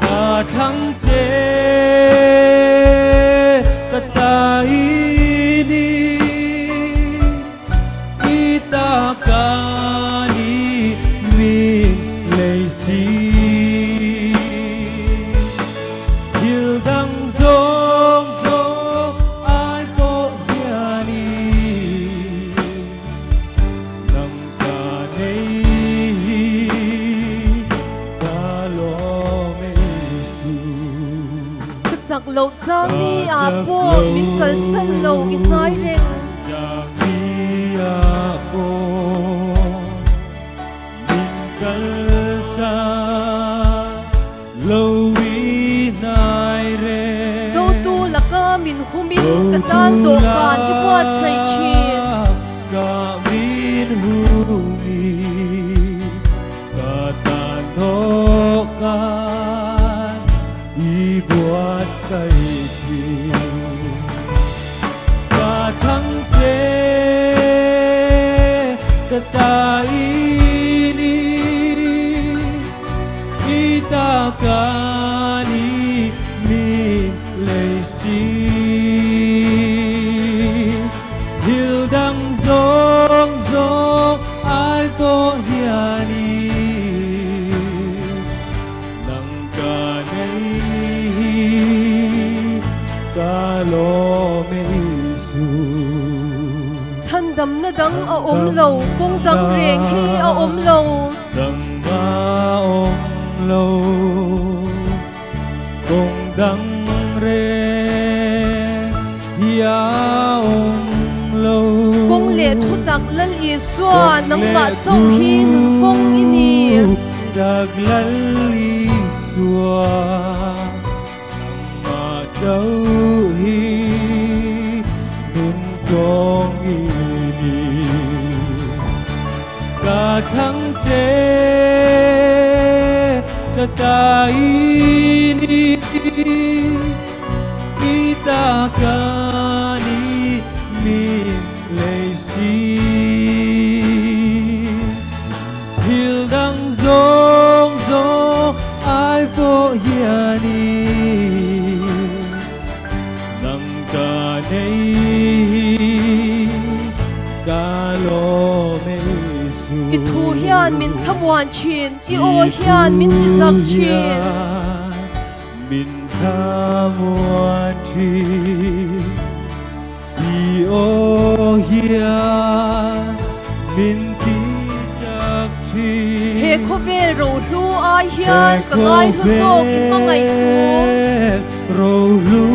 ka thlang che ka ta i ini I ta ka ni min lei si Thil dang zawng zawng ai pawh hianin Nang ka nei hi ka lawm e Isu. Ka chak loh chang ni ah pawh min kalsan lo i hnai reng. Chak ni ah pawh min kalsan lo i hnai reng. Dotu laka min humin ka tan dawhkan i buatsaih thin. Ka min humin ka tan dawhkan i buatsaih thin. Ka thlang che ka ta i ni i ta ka ni min lei si. Thil dang zawng zawng ai pawh hianin nang ka nei hi ka lawm e Isu. Chhandamna dang a awm lo, kawng dang reng hi a awm lo. Dang a awm lo, kawng dang reng hi a awm lo. Kawng leh thutak Lal Isua, nangmah chauh hi nun kawng i ni. Thutak Lal Isua, nangmah chauh hi nun kawng i ni. Ka thlang che ka ta i ni i ta ka ni min lei si. Thil dang zawng zawng ai pawh hianin nang ka nei hi ka lawm e Isu. I thu hian min thlamuan thin, i aw hian min tichak thin. Min thlamuan thin, i aw hian min tichak thin. He khawvel rohlu ai hian ka ngaihlu zawk i hmangaih thu. Rohlu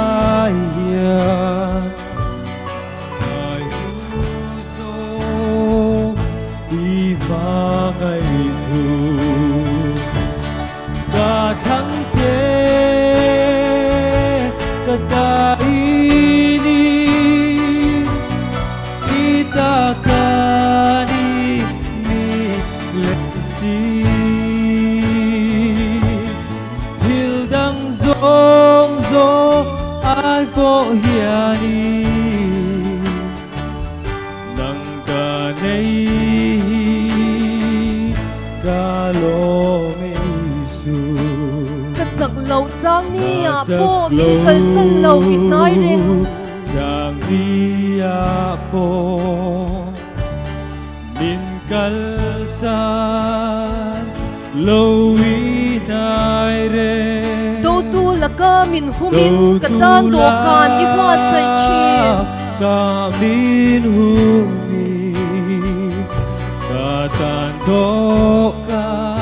ai hian ngaihlu zawk i hmangaih thu. Ka thlang che ka ta i ni i ta ka ni mi lei si. Thil dang zawng zawng ai pawh hianin nang ka nei hi ka lawm e Isu. Ka chak loh chang ni ah pawh min kalsan lo i hnai reng. Chang ni ah pawh min kalsan lo i hnai reng. Dotu laka min humin ka tan dawhkan i buatsaih thin. Ka min humin ka tan dawhkan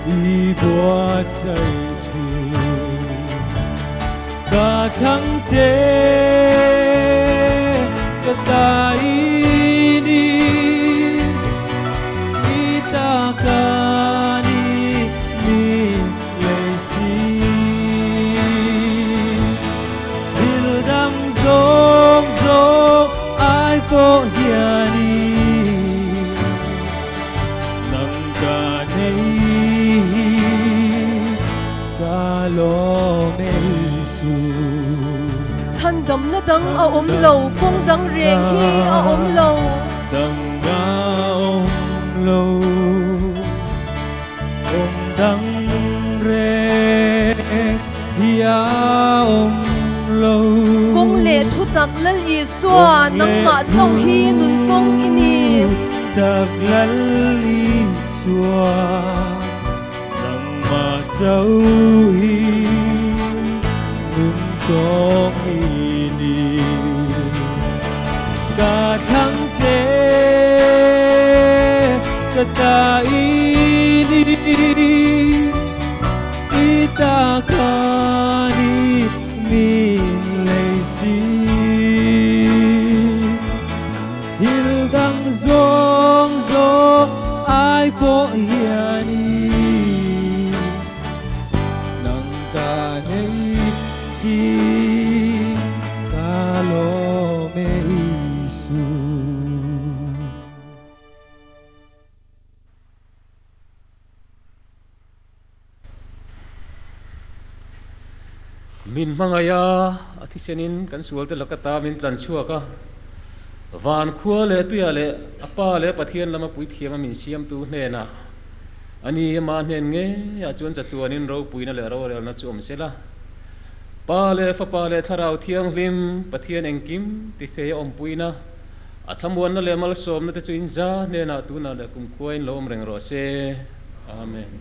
i buatsaih thin. Ka thlang che ka ta i ni i ta ka ni min lei si. Thil dang zawng zawng ai pawh hianin nang ka nei hi ka lawm e Isu. Chhandamna dang a awm lo, kawng dang reng hi a awm lo. Dang a awm lo, kawng dang reng hi a awm lo. Kawng tak Lal Isua, nangmah chauh hi nun kawng i ni. Tak Lal Isua, nangmah chauh hi nun kawng i ni. Ka thlang che, ka ta i ni. I ta ka ni min lei si. Thil dang zawng zawng ai pawh hianin nang ka nei hi ka lawm e Isu. Min hmangaih a, a thisenin kan sualte laka ta min tlan chhuak a, van khua leh tuiah leh a Pa leh Pathian lama puithiama min siamtu hnenah a ni ama hnen ngeiah chuan chatuanin ropuina leh rorelna chu awm sela. Pa leh Fapa leh Thlarau Thianghlim, Pathian engkim tithei a awmpuina, a thlamuanna leh malsawmna te chu in za hnenah tunah leh kumkhuain lo awm reng rawh se. Amen.